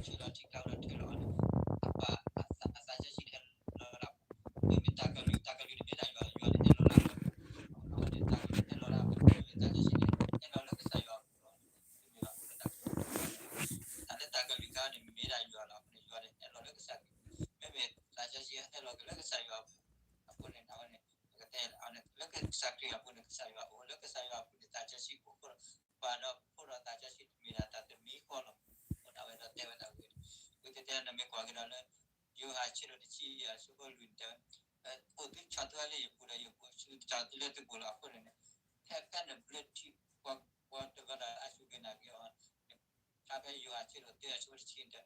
ဆၢလီၤထံကျါဒီးထၢလီၤအီၤန့ၣ်, အပၢ်အသးစီဆှံန့ၣ်ဟဲလီၤဒၣ်, မ့မ့ၢ်တၢ်ကလုၢ် တၢ်ကလုၢ်န့ၣ်မ့ၢ်ဒၣ်ယွၤ, ယွၤန့ၣ်ဟဲလီၤဒၣ်, အဝဲန့ၣ်တၢ်ကလုၢ်ဟဲလီၤဒၣ်, မ့မ့ၢ်တၢ်စီဆှံန့ၣ် ဟဲလီၤလၢကစၢ်ယွၤအပူၤလီၤ, မ့မ့ၢ်လီၤအဃိလၢတၢ်ကလုၢ်, တၢ်လၢတၢ်ကလုၢ်ကါန့ၣ် မ့မ့ၢ်ဒၣ်ယွၤလီၤ, အဃိန့ၣ် ယွၤန့ၣ်ဟဲလီၤလၢကစၢ်ခရံာ်, မ့မ့ၢ်သးစီဆှံဟဲလီၤက့ၤလၢကစၢ်ယွၤအပူၤ, အဃိန့ၣ် အဝဲန့ၣ် ပကတဲလၢ လၢကစၢ်ခရံာ်အပူၤန့ၣ် ကစၢ်ယွၤအိၣ်, လၢကစၢ်ယွၤအပူၤန့ၣ် သးစီဆှံအိၣ်အဃိဒီး ပှၤဒီးဖိဒီးသးစီဆှံတမ့ၢ်ဒၣ်တၢ်တမံၤဃီလီၤ. အဃိန့ၣ်အဝဲဒၣ်တဲဝဲဒၣ်ဝံၤ, ဝံၤတဲတဲနမ့ၢ်ကွၢ်က့ၤဒီးလၢ ယိၤဟၣ်အဆၢဒိၣ်တဆံယဲၢ်အဆၢဖိလွံၢ်န့ၣ်တဲဝဲ, အိၣ်သုဆီၣ်ထွဲလၢယပူၤဒီးယအိၣ်ဆီၣ်ထွဲလၢသုပူၤလီၤ. အဃိန့ၣ်န့ၣ် ဖဲဖဲနဘျၢထံ ပှၤတဂၤဒီးအစူၢ်က့ၤနာ်က့ၤအီၤ, ဖဲယိၤဟၣ်အဆၢဒိၣ်တၢအဆၢဖိတဆံန့ၣ်တဲ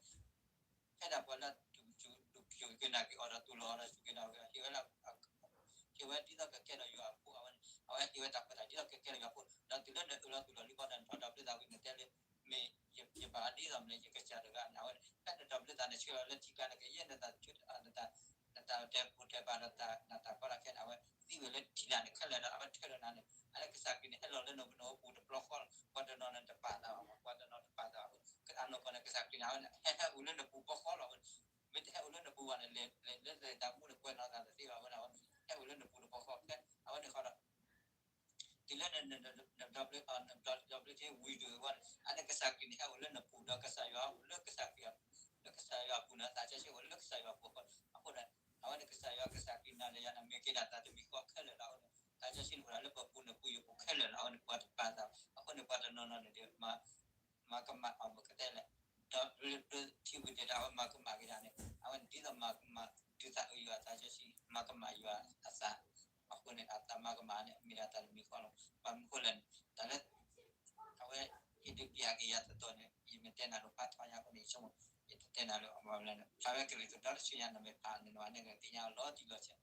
ဖဲဒၣ်ပှၤလၢအစူၢ်က့ၤနာ်က့ၤအီၤဒီးတူၢ်လိာ်အီၤဒီးစူၢ်က့ၤနာ်က့ၤအီၤ, ဟ့ၣ်ဝဲလၢ ဟ့ၣ်ဝဲဒ်သိးကကဲထီၣ်ယွၤအဖိ, အဝဲန့ၣ် အဝဲဟ့ၣ်ဝဲတၢ်ခွဲးတၢ်ယာ်ဒ်သိးကကဲထီၣ်ယွၤအဖိ, ဒီးတုၤလၢနအၢၣ်လီၤတူၢ်လိာ်လံဘၣ်ဒီး နထီၣ်ဒီးဘျၢသးဝံၤန့ၣ်တဲလၢ မ့ၢ်ယပၢ်ဒ်သိးမနုၤ ယကစၢ်တဂၤန့ၣ်, အဝဲဖဲနထီၣ်ဘျၢသးန့ၣ် ဆှၢလီၤလၢထံကျါန့ၣ် ကယဲၢ်နတၢ်ဆၢ နတၢ်တဲပူၤတဲပာ်ဒီးနတၢ်ကီတၢ်ခဲန့ၣ် အဝဲသံဝဲလၢထံကျါန့ၣ်ခဲလၢာ်ဒီး အဝဲထၢထီၣ်နၤန့ၣ်, အလၢကစၢ်ခရံာ်န့ၣ် ဟဲလီၤလၢနပူၤတဘျီဃီလီၤ. ပှၤတနီၤန့ၣ်တပာ်သးဘၣ်, ပှၤတနီၤတပာ်သးဘၣ်, အနီၢ်ကီၢ်န့ၣ် ကစၢ်ခရံာ်န့ၣ် အဝဲန့ၣ် ဟဲဟဲအိၣ်လၢနပူၤဘျီဃီလီၤ. မ့ၢ်တဟဲအိၣ်လၢနပူၤဘၣ်န့ၣ် လဲၤလဲၤလၢသ့ၣ်တၢ်မူန့ၣ် ကွဲးနီၣ်သးတသ့ဘၣ်, အဝဲန့ၣ် အဝဲဟဲအိၣ်လၢနပူၤတဘျီဃီ, ဖဲအဝဲန့ၣ်ဃီဒီး တုၤလၢန နဘျီဘျၢထံဝံၤဒီးအဂီၢ်န့ၣ် အန့ၣ်ကစၢ်ခရံာ်န့ၣ် ဟဲအိၣ်လၢနပူၤဒီး ကစၢ်ယွၤအိၣ်လၢကစၢ်ခရံာ်, လၢကစၢ်ယွၤအပူၤန့ၣ် သးစီဆှံအိၣ်လၢကစၢ်ယွၤအပူၤအဃိ, အဃိန့ၣ် အဝဲန့ၣ်ကစၢ်ယွၤ ကစၢ်ခရံာ်နၤဒီးယၤန့ၣ် မ့ၢ်က့ၤဒၣ်တၢ်တမံၤဃီခဲလၢာ်လီၤ. အဃိန့ၣ် သးစီဆှံန့ၣ်အိၣ်ဒၣ်လၢပပူၤန့ၣ် ပူၤယပူၤခဲလၢာ်လီၤ. အဝဲန့ၣ် ပှၤတပာ်သးဘၣ်, အဃိန့ၣ် ပှၤတနီၤနီၤန့ၣ်ဒီး မၤကမၣ်အီၤ ပကတဲလဲၣ်, ဒီးဘျၢထံဝံၤဒီး အဝဲမၤကမၣ်က့ၤဒၣ်န့ၣ် အဝဲန့ၣ်ဒ်သိးမၤကမၣ် ဒုးသးအုးယွၤအသးစီဆှံ မၤကမၣ်ယွၤအသး, အဃိန့ၣ် အတၢ်မၤကမၣ်န့ၣ် မ့ၢ်ဒၣ်တၢ်တမံၤဃီလီၤ. ဘၣ်မနုၤဃိလဲၣ်န့ၣ် တၢ်လၢ အဝဲ ဟ့ၣ်ဒုးပျၢ်က့ၤယၤတတီၤန့ၣ် ယမ့ၢ်တဲနၤလိၤဖးထီညါအဃိန့ၣ် ယဆိကမိၣ် ယတတဲနၤလၢအမၤဝဲလဲၣ်န့ၣ် ဖျါဝဲကရံၣ်သူးဒီတဆံညါန့ၣ် မ့ၢ်ဖးန့ၣ် နဝဲန့ၣ်ကသ့ၣ်ညါအီၤလီၤတံၢ်လီၤဆဲး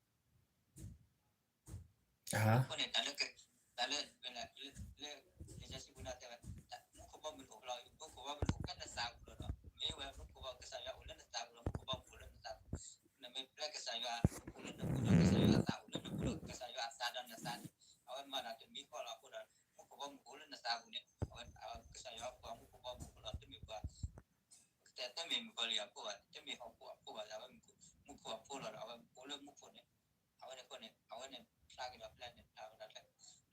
အဃိန့ၣ် တၢ်လၢ တၢ်လၢ လၢ လံာ်စီဆှံပူၤန့ၣ်တဲဝဲ မူခိၣ်ဘီမုၢ်အိၣ်လီၤ, မူခိၣ်ဘီမုၢ်အိၣ်ဖဲနသးပူၤလီၤဒီး မ့ၢ်ဝဲမူခိၣ်ဘီ ကစၢ်ယွၤအိၣ်လၢနသးပူၤလီၤ, မူခိၣ်ဘီမုၢ်အိၣ်လၢနသးပူၤ, နမ့ၢ်ပျဲကစၢ်ယွၤအိၣ်လၢနပူၤဒီး ကစၢ်ယွၤအသးဒီးနသးန့ၣ် ကစၢ်ယွၤအသးဒီးနသးန့ၣ် အဝဲမၤတၢ်တမံၤဃီလီၤ. အဃိဒီး မူခိၣ်ဘီမုၢ်အိၣ်လၢနသးပူၤန့ၣ် အဝဲ ကစၢ်ယွၤပှၤမူခိၣ်ဘီမုၢ်အိၣ်လီၤ, တမ့ၢ်ပှၤ တမ့ၢ်မုၣ်ကီၤလံၢ်အဖိဘၣ်, တမ့ၢ်ဟီၣ်ခိၣ်အဖိဘၣ်, အဝဲမူခိၣ်အဖိလီၤဒီး အဝဲအိၣ်လၢမူခိၣ်န့ၣ်, အဝဲန့ၣ်အဃိန့ၣ် အဝဲန့ၣ်ဖျါက့ၤဒီးဖျါန့ၣ် ဖျါဝဲဒၣ်လၢ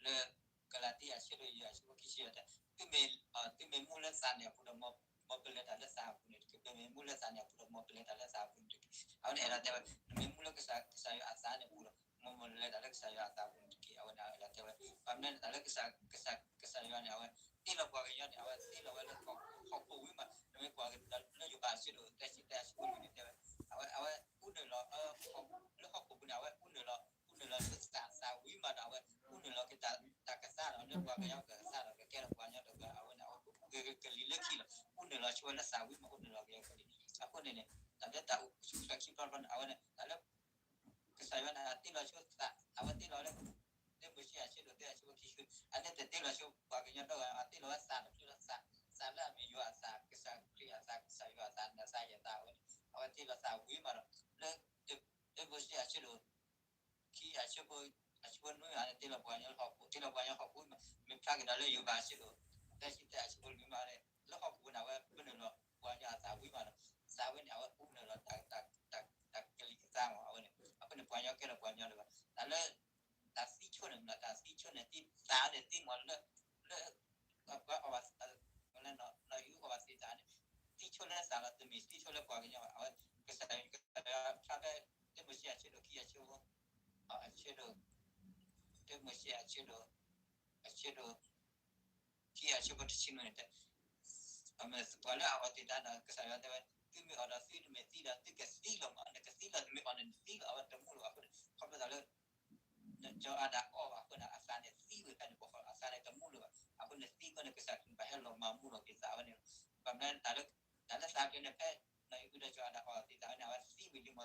လၢကလၤတံယၤဆၢဒိၣ်ယဲၢ်အဆၢဖိခံဆံယဲၢ်တဲ, သုမ့ၢ် သုမ့ၢ်မူလၢသးန့ၣ်အပူၤဒီး မ်ပလဲၤတၢ်လၢသးအပူၤန့ၣ်တက့ၢ်, ပမ့ၢ်မူလၢသးန့ၣ်အပူၤဒီး မ်ပလဲၤတၢ်လၢသးအပူၤန့ၣ်တက့ၢ်. အဝဲန့ၣ်အဲၣ်ဒိးတဲဝဲ နမ့ၢ်မူလၢကစၢ် ကစၢ်ယွၤအသးန့ၣ်အပူၤဒီး မ်ပလဲၤတၢ်လၢကစၢ်ယွၤအသးအပူၤန့ၣ်တက့ၢ်. အဝဲန့ၣ်အဲၣ်ဒိးတဲဝဲ ဘၣ်မနုၤလဲၣ် တၢ်လၢကစၢ် ကစၢ် ကစၢ်ယွၤန့ၣ် အဝဲတ့လီၤပှၤကညီန့ၣ် အဝဲတ့လီၤဝဲလၢဟီၣ်ခိၣ်ဝံၤမး, နမ့ၢ်ကွၢ်က့ၤလၢယိၤဘးအဆၢဒိၣ်သၢဆံတၢအဆၢဖိလွံၢ်န့ၣ်တဲဝဲ အဝဲ အဝဲအူနုာ်လီၤ လၢဟီၣ်ခိၣ်ပူၤန့ၣ် အဝဲအူနုာ်လီၤ အူနုာ်လီၤလၢသး သးဝံၤမးဒီး အဝဲအူနုာ်လီၤက့ၤတၢ်ကသါဒီး လၢပှၤကညီကသါဒီး ကကဲထီၣ်ပှၤကညီတဂၤ အဝဲန့ၣ် အဝဲအူက့ၤကလံၤလၢခံလီၤ. အူနုာ်လီၤဆိဝဲလၢသးဝံၤမး အူနု်လီၤက့ၤကလံၤ. အဃိန့ၣ်န့ၣ် တၢ်လၢတၢ်အိၣ်ဆူၣ်အိၣ်ချ့ခံဘျီတဘျီန့ၣ် အဝဲန့ၣ် တၢ်လၢ ကစၢ်ယွၤန့ၣ် အတ့လီၤဆိသး အဝဲတ့လီၤလၢ လၢမိၤၡ့အဆၢဒိၣ်သၢအဆၢဖိခံဆံ အန့ၣ်တတ့လီၤဆိပှၤကညီတဂၤ အတ့လီၤဝဲသးတဖျၢၣ်လီၤ. သး သးလၢအမ့ၢ်ယွၤအသး ကစၢ်ခရံာ်အသး ကစၢ်ယွၤအသး နသးယသးဝဲန့ၣ် အဝဲတ့လီၤသးဝံၤမးဒီး လၢ လၢမိၤၡ့အဆၢဒိၣ် ခံအဆၢဖိ အဆၢဖိနွံအန့ၣ် တ့လီၤပှၤကညီလၢဟီၣ်ခိၣ် တ့လီၤပှၤကညီဟီၣ်ခိၣ်မး မ့ၢ်ဖျါက့ၤဒီးလၢယိၤဘးအဆၢဒိၣ် သၢဆံတၢအဆၢဖိလွံၢ်မးန့ၣ် လၢဟီၣ်ခိၣ်ပူၤန့ၣ် အဝဲအူနုာ်လီၤပှၤကညီအသးဝံၤမးဒီး သးဝဲန့ၣ် အဝဲအူနုာ်လီၤ တၢ် တၢ်ကလံၤအသးမး အဝဲန့ၣ် အဃိန့ၣ်ပှၤကညီကဲထီၣ်ပှၤကညီတဂၤ တၢ်လၢ တၢ်သံဆိန့ၣ်မး တၢ်သံဆိန့ၣ် သံသးန့ၣ်သံမးလၢ လၢ ပှၤအီၣ်ဘၣ် လၢနီၢ်အံၤအီၣ်ဘၣ်သံသးန့ၣ် သံဆိလၢသးလီၤ တမ့ၢ်သံဆိလၢပှၤကညီဘၣ် အဝဲ ကစၢ်ယွၤဖျါဖဲ တၢမိၤၡ့အဆၢဒိၣ်ခံအဆၢဖိ အဆၢဒိၣ် တၢမိၤၡ့အဆၢဒိၣ် အဆၢဒိၣ် ခံအဆၢဖိတဆံနွံန့ၣ်တဲ ပှၤလၢအအီၣ်သံသးဒီး ကစၢ်ယွၤတဲဝဲ သုမ့ၢ်အီၣ်ဒီးသုတမ့ၢ်သံဒီး သုကသံလီၤမး နကသံလီၤ တမ့ၢ်အီၣ်န့ၣ်နသံလီၤ အဝဲတမူလၢၤဘၣ်အဃိန့ၣ် ခီဖျိသးလၢ ကၠီၤအၤဒၣ်အီၣ်ဘၣ်အဃိန့ၣ် အသးန့ၣ်သံဝံၤဖဲန့ၣ် ပှၤဃီအသးန့ၣ်တမူလၢၤဘၣ် အဃိန့ၣ်သံအဃိန့ၣ် ကစၢ်ခရံာ်ဘၣ်ဟဲလီၤမၤမူလီၤက့ၤသးဝဲန့ၣ်လီၤ. ဘၣ်မနုၤတၢ်လၢ တၢ်လၢသးပှ့ၤန့ၣ်ဖဲ နီၢ်အံၤဒီးကၠီၤအၤဒၣ်အီၣ်သံသးဝဲန့ၣ် အဝဲသံဝံၤလံမး တမူလၢၤဘၣ်သံအဃိန့ၣ် မ့မ့ၢ်လၢအနီၢ်ခိအီၤတသံဘၣ်နာ်က့ အသးန့ၣ်သံမးဖဲအဆၢကတီၢ်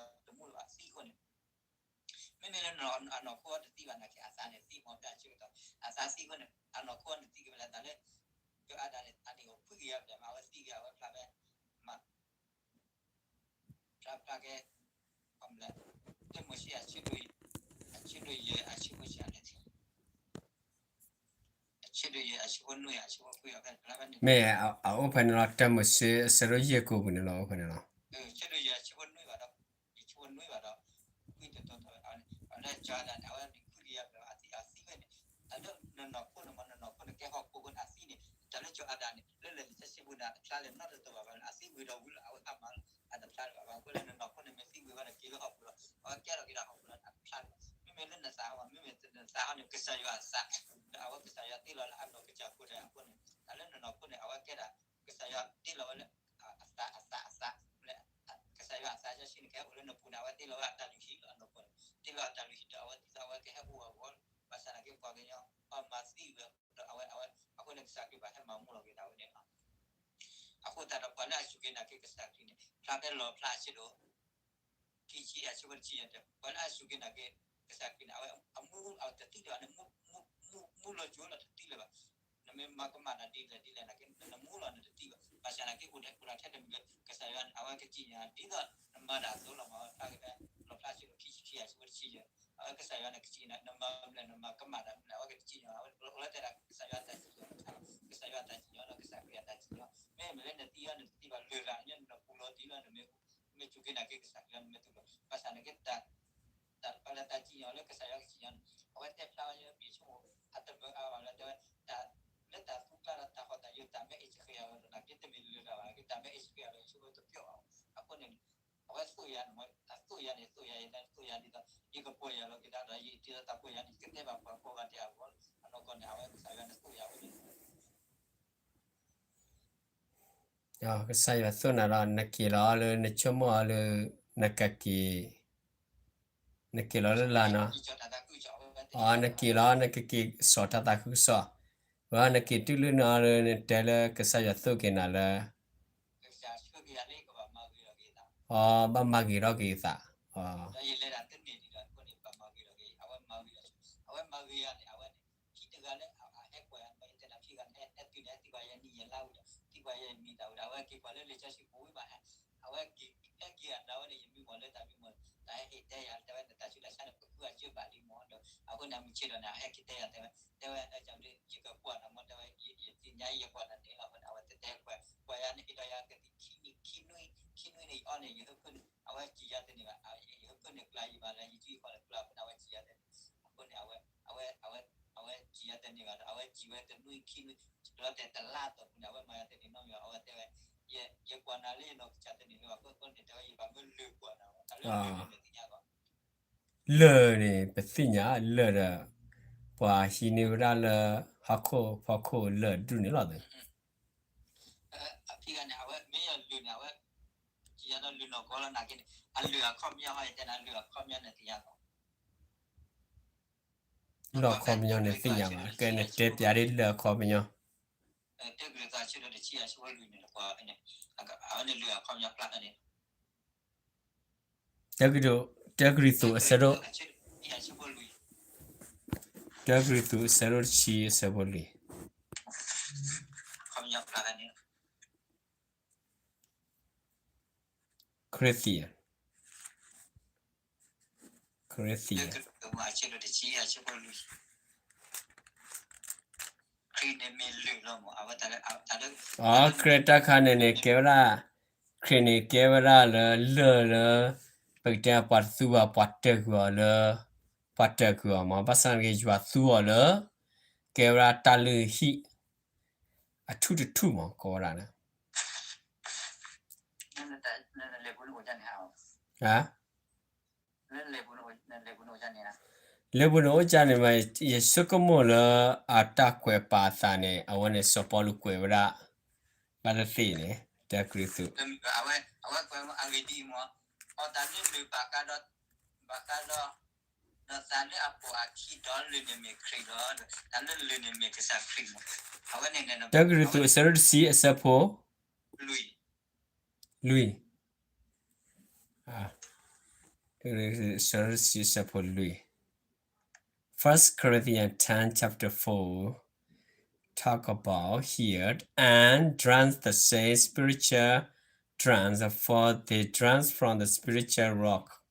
အသးသံအဃိန့ၣ် အနီၢ်ခိအီၤန့ၣ်သံက့ၤဖဲလဲၣ် တၢ်လၢ ကၠီၤအၤဒၣ်န့ၣ် အန့ၣ်အိၣ်ဖှံက့ၤယၤဖဲလဲၣ် မ့ၢ်အဝဲသံက့ၤအဝဲဖျါဖဲ မ့ၢ် ဖျါဖျါကဲ တၢမိၤၡ့အဆၢဒိၣ် အဆၢဒိၣ်ယဲၢ်အဆၢဖိဆံးန့ၣ် အဆၢဒိၣ်ယဲၢ်အဆၢ မ့ၢ်အအိၣ်ဖဲန့ၣ်လီၤ, တၢမိၤၡ့အဆၢဒိၣ်ယဲၢ်ကိာ်ပူၤန့ၣ်လီၤ, အိၣ်ဖဲန့ၣ်လီၤ. တၢ်လၢနနီၢ်ခိန့ၣ်မ့ၢ်သံဝံၤဘၣ်ဒီး အသံအသံဝဲန့ၣ်, တၢ်လၢကၠီၤအၤဒၣ်န့ၣ် လၢလၢာ်လံာ်စီဆှံပူၤန့ၣ် အဖျါလၢနီၢ်တတီၤဘၣ်ဘၣ်, အသံန့ၣ် တၢ်လၢကၠီၤအၤဒၣ်န့ၣ် လၢလၢာ်လံာ်စီဆှံန့ၣ် ကဟဲအိၣ်လၢနပူၤန့ၣ် အဝဲကဲထီၣ်က့ၤဒီးဟီၣ်ခိၣ်လီၤ. အဝဲကဲထီၣ်က့ၤဒီးဟီၣ်ခိၣ်လီၤန့ၣ် အကစၢ်ယွၤတ့လီၤဝဲလၢအနီၢ်ကစၢ်ခိၣ်ဒီးအဃိန့ၣ်, တ့လီၤအတၢ်လုၢ်ဟံၣ်ဒီး အဝဲဒ်သိးအဝဲကဟဲအိၣ်အဂီၢ်, ဘၣ်ဆၣ်သနာ်က့ပှၤကညီ ပှၤမၤသံဝဲဒီး အဝဲ အဝဲ အဃိန့ၣ် ကစၢ်ခရံာ်ဘၣ်ဟဲမၤမူလီၤက့ၤဒၣ်ဝဲန့ၣ်လီၤ. အဃိသတးဒီး ပှၤလၢအစူၢ်က့ၤနာ်က့ၤကစၢ်ခရံာ်န့ၣ် ဖျါဖဲလီၤဖျါအဆၢဒိၣ် ခံဆံအဆၢဖိတဆံယဲၢ်တဲ, ပှၤလၢအစူၢ်က့ၤနာ်က့ၤကစၢ်ခရံာ်န့ၣ် အဝဲအမူအတသံတဘၣ်န့ၣ်, မူလီၤကၠိလီၤတသံလၢၤဘၣ်. နမ့ၢ်မၤကမၣ်တၢ်ဒ်လဲၣ်ဒ်လဲၣ်နာ်က့ နမူလီၤနတသံဘၣ်. ဘၣ်ဆၣ်နာ်က့အိၣ်ထဲအိၣ်ထဲတမံၤလၢ ကစၢ်ယွၤန့ၣ် အဝဲကစံၣ်ညီၣ် ဒ်သိးနမၤတၢ်အသိးလီၤ. မ့ၢ်ဖျါဖဲလီၤဖျါအဆၢဒိၣ် ခံဆံခံအဆၢဖိတဆံယဲၢ်, အဝဲကစၢ်ယွၤန့ၣ်ကစံၣ်ညီၣ် နမၤမနုၤလဲၣ် နမၤကမၣ်တၢ်မနုၤလဲၣ် အဝဲကစံၣ်ညီၣ်, အဝဲအိၣ်လၢတဲဒၣ် ကစၢ်ယွၤတၢ်စံၣ်ညီၣ်, ကစၢ်ယွၤတၢ်စံၣ်ညီၣ်ဒီး ကစၢ်ခရံာ်အတၢ်စံၣ်ညီၣ်, မ့မ့ၢ်လၢနသံအီၤနတသံဘၣ် လၢာ်လၢာ် နပူၤလီၤသံလီၤ နမ့ၢ် မ့ၢ်စူၢ်က့ၤနာ်က့ၤကစၢ်ခရံာ် နမ့ၢ်သူၣ်လီၤ. ဘၣ်ဆၣ်နာ်က့ တၢ် တၢ်တပာ်လၢတၢ်စံၣ်ညီၣ်လၢကစၢ်ယွၤကစံၣ်ညီၣ်န့ၣ် အဝဲတဲဖျါဝဲလၢ ပယဆိကမိၣ် အတမၢအါဘၣ်လၢတဲဝဲ တၢ် လၢတၢ်သူကျါဒီးတၢ်ဟီၣ်တၢ်ယၢၤ တၢ်မ့ၢ်အ့ၣ်စဃံးအီၤဒီး နာ်က့တမ့ၢ်လၢာ်တၢ်ဘၣ်, နာ်က့တၢ်မ့ၢ်အ့ၣ်စဃံးအီၤဒီး ယဆိကမိၣ်တပျီၣ်ဘၣ်. အဃိန့ၣ် အဝဲသိၣ်ယၤန့ၣ် အသိၣ်ယၤန့ၣ် သိၣ်ယၤယဲ သိၣ်ယၤဒ်သိး ယကပီၢ်ယၤလီၤက့ၤဒၣ်ဒီး ယဒ်သိးတၢ်ပီၢ်ယၤန့ၣ် ယကတဲဘၣ်ပှၤကိးဂၤဒဲးအဂီၢ်လီၤ. အနီၢ်ကီၢ်န့ၣ် အဝဲကစၢ်ယွၤန့ၣ်သိၣ်ယၤဝဲန့ၣ် ကစၢ်ယွၤသိၣ်နၤဒီး နက့ၤလီၤလၢနဆိကမိၣ်အီၤလၢ နကက့ၤ နက့ၤလီၤလၢလၢ်နီၤ, အနက့ၤလီၤ နကက့ၤစိာ်တၢ်သးခုကစီၣ်, ဝဲနက့ၤတုၤလၢနအီၤလၢ နတဲလၢကစၢ်ယွၤသိၣ်က့ၤနၤလၢ အဘၣ်မၤဂ့ၤထီၣ်က့ၤသး, အဝဲမၤဂ့ၤထီၣ်က့ၤသး, အဝဲမၤဂ့ၤထီၣ်က့ၤ အဝဲမၤဂ့ၤယၤန့ၣ် အဝဲန့ၣ် ခံတဂၤလၢအဟဲကွၢ်ယၤ ယတဲနၤခံဂၤန့ၣ် ဟဲတုၤန့ၣ် ဟဲသံကွၢ်ယဲနံၣ်ယဲလါဝံၤဒီး သံကွၢ်ယဲမံၤတၢ်ဝံၤဒီး အဝဲက့ၤကွၢ်လၢလံာ်စီဆှံပူၤဝံၤဘၣ် အဝဲက့ၤ ဟဲက့ၤအသးဝဲန့ၣ် ယမံမီၢ်လၢတၢ်မံမီၢ် တၢ်ဟဲက့ၤတဲယၤ တဲဝဲနတၢ်ဆူးတၢ်ဆါန့ၣ် ပဃုအစၢဘၣ်လံမီၢ်ဒီး အဃိန့ၣ် အမုၢ်ဆ့ၣ်ဒီးန့ၣ် အဟဲက့ၤတဲယၤတဲဝဲ တဲဝဲ ယကကွၢ်နၤမီၢ် တဲဝဲ ယသ့ၣ်ညါယကွၢ်နၤန့ၣ်လီၤ အဃိန့ၣ် အဝဲတဲတဲကွၢ် ကွၢ်ယၤန့ၣ် ဟ့ၣ်ဒီးယၤကသံၣ်ခံနွံ ခံနွံန့ၣ် ယအီၣ်န့ၣ် ယဟၢဖၢန့ၣ် အဝဲစံၣ်ယၤတန့ၢ်ဘၣ် ယဟၢဖၢန့ၣ်ကျါယဘၣ်လၢ ယစုယကွၢ်လၢကျါ အဃိန့် အဝဲစံၣ်ယၤတန့ၢ်ဘၣ် အဃိန့် အဝဲ အဝဲစံၣ်ယၤတန့ၢ်ဘၣ်ဒီး အဝဲစံၣ်ဝဲတနွံခံနွံ လီၤတဲာ်တလါအတီၢ်ပူၤန့ၣ် အဝဲမၤယၤတန့ၢ်နီတမံၤဘၣ် အဝဲတဲဝဲ ယကွၢ်နၤလၢ ယနီၢ်ကစၢ်တန့ၢ်လၢၤဘၣ် အဃိန့ၣ် တဲဝဲ ယဘၣ်မၢလၢၢ်ကွၢ်နၤ တၢ်လၢလၢၢ်န့ၣ် ပသ့ၣ်ညါဘၣ် လၢၢ်န့ၣ် ပသ့ၣ်ညါ လၢၢ်ဒီး ပှၤဟံးန့ၢ်ဝဲဒၣ်လၢ ဟီၣ်ခိၣ်ဖီခိၣ်လၢၢ်ဒူၣ်န့ၣ်လီၤ. အဖံဂၤန့ၣ် အဝဲမ့ၢ်ယလၢၢ်န့ၣ် အဝဲ ယၤဒီးလၢၢ်နီၢ်ကီၢ်လီၤ နာ်က့န့ၣ် အလၢၢ်အခီပညီ ဟီယတဲနၤ လၢၢ်အခီပညီန့ၣ် သ့ၣ်ညါလီၤ လၢၢ်အခီပညီန့ၣ် သ့ၣ်ညါဘၣ် ကဲနတဲပျးဒ်လၢၢ်အခီပညီ တၢကရံၣ်သူး အဆၢဒိၣ်တဆံ အဆၢဖိလွံၢ်န့ၣ် ကွၢ်န့ၣ် အဝဲန့ၣ် လၢၢ်အခီပညီဖျါဖဲန့ၣ် တၢကရံၣ်သူး တၢကရံၣ်သူး အဆၢဒိၣ် တၢကရံၣ်သူး အဆၢဒိၣ်တဆံ အဆၢဖိလွံၢ် Corinthian, Corinthian ခရံာ်တၢ်ခါန့ၣ်န့ၣ် ကဲဝဲဒၣ် ခရံာ်န့ၣ်ကဲဝဲဒၣ်လၢလၢၢ်လၢ ပကတဲပှၤတသူဘၣ် ပှၤတၢၢ်ကွံာ်အီၤလၢ ပှၤတၢၢ်ကွံာ်အီၤမး ဘၣ်ဆၣ်နာ်က့ ယွၤသူအီၤလၢ ကဲဝဲဒၣ်တၢ်လုၢ်ဟံၣ် အထူၣ်တထူၣ်မး ကိးဝဲဒၣ်န့ၣ် လၢပူၤန့ၣ်အိၣ်ကၢ်န့ၣ်မး ယဆိကမိၣ်လၢ အတၢ်ကွဲးပာ်အသးန့ၣ် အဝဲန့ၣ်စီၤပီလူးကွဲးဝဲဒၣ် ဘၣ်သ့ၣ်သ့ၣ်န့ၣ် တၢကရံၣ်သူး အဝဲကွဲးအဂ့ၢ်ဒ်အံၤမး အီၣ်တၢ်လၢလၢၢ်ဘၣ်ဃးဒီး ဘၣ်ဃးဒီး ဒီးသးလၢအပိာ်အခံဒီးလၢၢ်န့ၣ်မ့ၢ်ခရံာ်လီၤ. တၢ်လၢလၢၢ်န့ၣ်မ့ၢ်ကစၢ်ခရံာ်မး အဝဲန့ၣ် တၢကရံၣ်သူး အဆၢဒိၣ်တဆံ အဆၢဖိ လွံၢ် လွံၢ် တၢကရံၣ်သူး အဆၢဒိၣ်တဆံ အဆၢဖိလွံၢ် First Corinthians ten chapter four talk about healed and drank the same spiritual drink, for they drank from the spiritual rock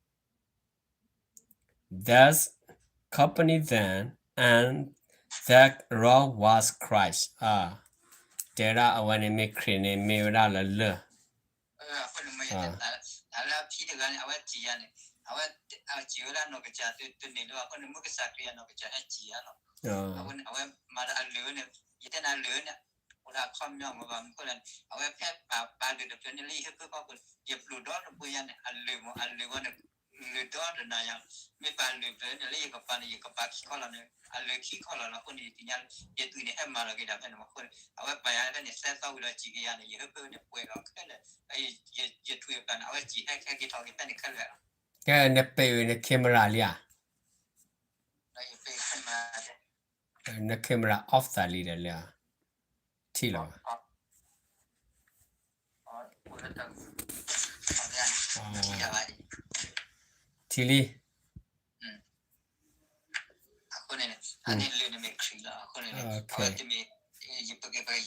that accompanied them, and that rock was Christ. တဲဒၣ်အဝဲန့ၣ်မ့ၢ်ခရံာ်န့ၣ်မ့ၢ်ဝဲဒၣ်လၢလၢၢ်. အဃိန့ၣ်မ့ၢ်ယတဲ တၢ်လၢအဖံတဂၤန့ၣ် အဝဲစံးယၤန့ၣ် အဝဲစံးဝဲဒၣ်နီၢ်ကစၢ်တန့ၢ်လၢၤဘၣ်အဃိန့ၣ် မုၢ်ကစၢ်ခရံာ်အနီၢ်ကစၢ်ဟဲစံးယၤလီၤ. အဃိန့ၣ် အဝဲမၤဒီးအလုၢ်ဝဲန့ၣ် ယတဲန့ၣ်အလုၢ်ဝဲန့ၣ် အိၣ်ဒီးအခီပညီမ့ၢ်ဘၣ်မနုၤအဃိလဲၣ်န့ၣ် အဝဲဖဲပာ်လုၢ်တဖျၢၣ်န့ၣ်လၢယဟၢဖၢဖီခိၣ်န့ၣ် ယပျိၢ်ဒီတဘိညါန့ၣ် အလုၢ်မ့ၢ်အလုၢ်ဝဲန့ၣ် လုၢ်ဒီတနၤညါ မ့ၢ်ပာ်လုၢ်ဖျၢၣ်န့ၣ်လၢယကပၤန့ၣ် ယကပၤခံခီလီၤန့ၣ် အလုၢ်ခံခီလီၤလီၤ. အဃိန့ၣ် ယသ့ၣ်ညါလၢ ယသွံၣ်န့ၣ် ဟဲမၤလီၤက့ၤဒၣ်ဖဲန့ၣ်မးအဃိန့ၣ် အဝဲပာ်ယၤဖဲန့ၣ် သၢသီဝံၤဒီးစံးက့ၤယၤန့ၣ် ယဟၢဖၢန့ၣ်ပှဲၤလီၤခဲလၢာ် ယထွံၣ်အပျၢ်န့ၣ် အဝဲစံးဟဲက့ၤထီၣ်က့ၤဖဲန့ၣ်ခဲလၢာ်လီၤ. ကဲ နပ့ၢ်ဝံၤန camera လံဧါ. န camera off သးလံဒီးလၢ ထံၣ်လီၤဘၣ်. ထံၣ်လံ. အဃိန့ၣ် အန့ၣ်လၢနမ့ၢ်ခရံာ်လီၤ. အဃိန့ၣ် အဝဲတမ့ၢ်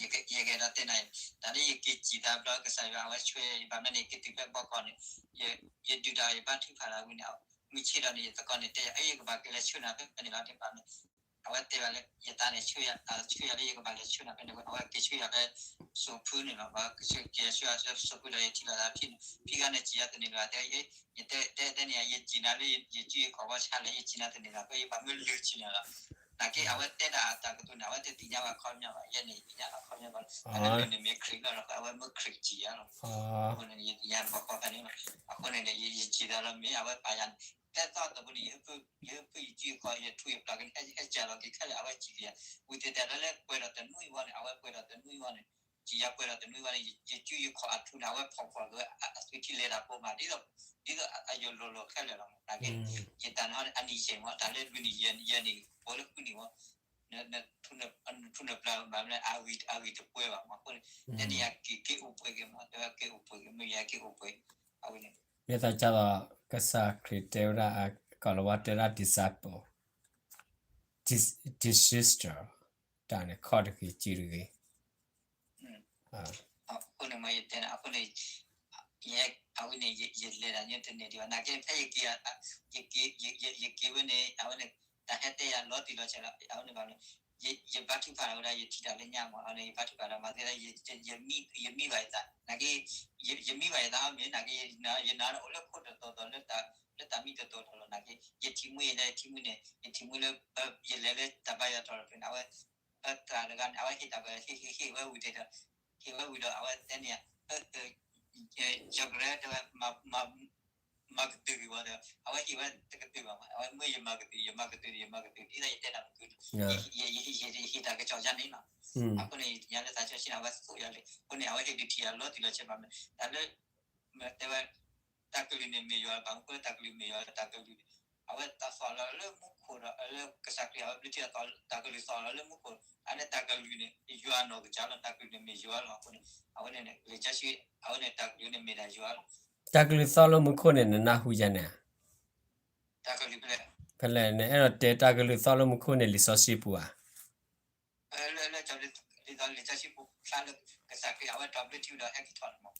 ယက ယကအဲၣ်ဒိးတဲနၤ တၢ်လၢယက့ၤစံးတၢ်ဘျီကစၢ်ယွၤ အဝဲဆွဲယဘၣ်မနုၤန့ၣ် ယက့ၤတုၤဖဲဘီကီၢ်န့ၣ် ယဒုၣ်တၢ်ယဘါထုကဖၣ်လၢဝံၤန့ၣ် မုၢ်ဆ့ၣ်ဒီးန့ၣ် ယသကိးန့ၣ်တဲယၤ အဲ ယကဘၣ်က့ၤလဲၤဆှၢနၤဖဲန့ၣ်လီၤ တဲဘၣ်န့ၣ် အဝဲတဲဘၣ်လၢ ယသးန့ၣ် ဆှၢယၤ ဆှၢယၤလၢယကဘၣ်လဲၤဆှၢနၤဖဲန့ၣ်ဝဲ အဝဲက့ၤဆှၢယၤဖဲ စိာ်ဖုန့ၣ်လီၤ. က့ၤဆှၢယၤဖဲစိာ်ဖုဒီး ယထံၣ်လိာ်သးဖံန့ၣ် ဖံဂၤန့ၣ် စံးယၤတန့ၢ်လၢၤ တဲ ယတဲတဲန့ၣ် ယစံးနၤလၢယစုယခီၣ်ဘီဆါလဲၣ် ယစံးနၤတန့ၢ်လၢၤ ဖဲယပာ်မ့ၢ်လုၢ်စံးနၤလီၤ. နာ်က့အဝဲတဲဒၣ်အတၢ်ကတိၤန့ၣ် အဝဲတသ့ၣ်ညါဘၣ်ခီပညီဘၣ် ယဲန့ၣ် ယသ့ၣ်ညါလီၤခီပညီဘၣ်လီၤ. အန့ၣ်လၢနမ့ၢ်ခရံာ်လီၤ အဝဲမ့ၢ်ခရံာ်စံးယၤလီၤ. အဃိန့ၣ် ယသ့ၣ်ညါဘၣ်ခီပညီန့ၣ်လီၤ. အဃိန့ၣ်န့ၣ် ယစံးတၢ်လီၤမ့ၢ်အဝဲပာ်ယၤန့ၣ် တဲသီတဘိန့ၣ် ယဟၢဖုယစုယခီၣ် ယထွံၣ်ယပျၢ်ကန့ၣ် ဟဲစၢ်လီၤက့ၤခဲလၢာ် အဝဲစံးက့ၤယၤ ဝံၤတဲတဲလၢလၢပှဲၤဒီးတနွံဝီန့ၣ် အဝဲပှဲၤဒီးတနွံဝီန့ၣ် စံးယၤပှဲၤဒီးတနွံဝီန့ၣ် ယစုယခီၣ်အထူန့ၣ် အဝဲဖီၣ်ဖီၣ်က့ၤဝဲ အသွံၣ်ထံလဲၤတၢ်ပိာ်မး ဒ်သိး ဒ်သိးအယိာ်လီၤလီၤခဲလၢာ်လီၤ. နာ်က့ ယတၢ်န့ၣ်အနံၣ်ဆဲးမး တၢ်လၢလွံၢ်နံၣ်ယဲၢ်နံၣ် ပှဲၤလၢဃုနံၣ်ဝီ နထူနပျၢ်ဘၣ်မနုၤ အဂံၢ်တပှဲၤဘၣ်မး အဃိန့ၣ် တဲန့ၣ်ယက့ၤက့ၤအိၣ်ပှဲၤက့ၤမး တဲဝဲက့ၤအိၣ်ပှဲၤက့ၤ မ့ၢ်ယက့ၤအိၣ်ပှဲၤ အဝဲန့ၣ် ဒ်သိးကၢ်သိး ကစၢ်ခရံာ်တဲဝဲဒၣ် ကီၢ်လၤဝါတဲဒၣ် disciple, dis-, disciple, တၢ်န့ၣ်ခီၣ်တဂ့ၤ စုတဂ့ၤ အဃိန့ၣ်မ့ၢ်ယတဲန့ၣ် အဃိန့ၣ် ယ အဝဲန့ၣ် ယလဲၤတၢ်ညိတန့ၢ်ဒံးဘၣ် နာ်က့ဖဲယက့ၤ ယက့ၤ ယက့ၤဝဲန့ၣ် အဝဲန့ၣ် တၢ်ဟဲတဲယၤလီၤတံၢ်လီၤဆဲးလီၤ အဝဲန့ၣ်ဘၣ်န့ၣ် ယဘါထုကဖၣ်ဝဲဒၣ် ယထံၣ်တၢ်လၢညါမး အဝဲန့ၣ် ယဘါထုကဖၣ်ဒီးမၤသ့ဒၣ် ယမံဘၣ်ယသး နာ်က့ ယမံဘၣ်ယသးမ့ၢ် နာ်က့ ယနာ်အိၣ်လၢခိတတီၤတီၤ လၢတၢ်မံတတီၤတီၤလီၤ နာ်က့ ယထံၣ်မှံယလဲၤထံၣ်မှံန့ၣ် ယထံၣ်မှံလၢ ယလဲၤလၢတၢ်ဘါယွၤတီၤတဖျၢၣ်န့ၣ် အဝဲ ပသရၣ်တဂၤန့ၣ် အဝဲဟ့ၣ်တၢ်ပှဲၤ ဟ့ၣ် ဟ့ၣ် ဟ့ၣ်ဝဲဝံၤဒီး ဟ့ၣ်ဝဲဝံၤဒီး အဝဲတဲန့ၣ် ယကရဲတဲဝဲ မၤကတုၤဂ့ၤဝဲဒီး အဝဲဟ့ၣ်ဝဲတကတုၤဘၣ်မး အဝဲမ့ၢ်ယမၤကတုၤ ယမၤကတုၤန့ၣ် ယမၤကတုၤ ဒ်သိးယတဲနၤမုၢ်က ယဟ့ၣ်တၢ်ကစီၣ်ယါန့ၣ်လီၤ. အဃိန့ၣ် ယသ့ၣ်ညါလၢသးစီဆှံန့ၣ် အဝဲသိၣ်ယၤလံ အဃိန့ၣ် အဝဲဟ့ၣ်ဒုးထံၣ်ယၤလီၤတံၢ်လီၤဆဲးဘၣ်မး တၢ်လၢ တဲဝဲ တၢ်ကလုၢ်န့ၣ်မ့ၢ်ယွၤလီၤ ဘၣ်မနုၤဃိလၢတၢ်ကလုၢ်မ့ၢ်ယွၤလီၤ တၢ်ကလုၢ်န့ၣ် အဝဲတၢ်သီၣ်လီၤလၢမူခိၣ်ဒီး လၢကစၢ်ခရံာ် အဝဲဘျုးထံၣ်အသီၣ် တၢ်ကလုၢ်သီၣ်လီၤလၢမူခိၣ် အန့ၣ်တၢ်ကလုၢ်န့ၣ် ယွၤနီၢ်ကစၢ်လီၤ တၢ်ကလုၢ်န့ၣ်မ့ၢ်ယွၤလီၤ အဃိန့ၣ် အဝဲန့ၣ် လံာ်စီဆှံ အဝဲန့ၣ် တၢ်ကလုၢ်န့ၣ်မ့ၢ်ဒၣ်ယွၤလီၤ တၢ်ကလုၢ်သီၣ်လၢမူခိၣ်န့ၣ် နနၢ်ဟူယၤန့ၣ် တၢ်ကလုၢ်ဖဲလဲၣ် ဖဲလဲၣ် နအဲၣ်ဒိးတဲတၢ်ကလုၢ်သီၣ်လၢမူခိၣ်န့ၣ် လံာ်စီဆှံပူၤဧါ လၢ လၢ လံာ်စီဆှံပူၤ ဖျါလၢ ကစၢ်ခရံာ် အဝဲတၢ်ဘျုးထံဒီးဟဲက့ၤထီၣ်န့ၣ်မး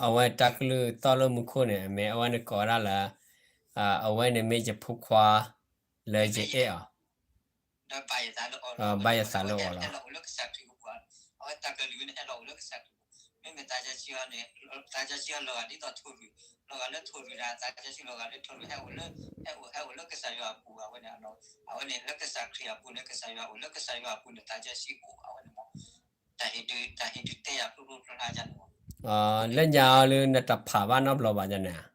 အဝဲတၢ်ကလုၢ်သီၣ်လၢမူခိၣ်န့ၣ် အမ့ၢ်အဝဲန့ၣ်ကိးဝဲဒၣ်လၢ အဝဲန့ၣ်မ့ၢ်ယဖိခွါ လၢယအဲၣ်အီၤ ဒီးဘၣ်ယသးလၢအီၤလီၤ ဘၣ်ယသးလၢအီၤလီၤ အဝဲတၢ်ကလုၢ်န့ၣ် ဟဲလီၤအိၣ်လၢကစၢ်ခရံာ်ပူၤ မ့မ့ၢ်သးစီဆှံအီၤန့ၣ် သးစီဆှံအီၤလီၤဂာ်ဒ်သိးထိၣ်လွံၢ် လီၤဂာ်လၢထိၣ်လွံၢ်ဒီး သးစီဆှံလီၤဂာ်လၢထိၣ်လွံၢ် ဟဲအိၣ်လၢ ဟဲအိၣ် ဟဲအိၣ်လၢကစၢ်ယွၤအပူၤ အဝဲန့ၣ် အဝဲန့ၣ်လၢကစၢ်ခရံာ်အပူၤန့ၣ် ကစၢ်ယွၤအိၣ် လၢကစၢ်ယွၤအပူၤန့ၣ် သးစီဆှံအိၣ် အဝဲန့ၣ်မး တၢ်ဟ့ၣ်ဒုး တၢ်ဟ့ၣ်ဒုးတဲယၤဖျိဖျိဖျါဖျါယၤန့ၣ်မး လၢညါအီၤလၢနတဖးဘၣ်နီတဘျီဘၣ်ယၤန့ၣ်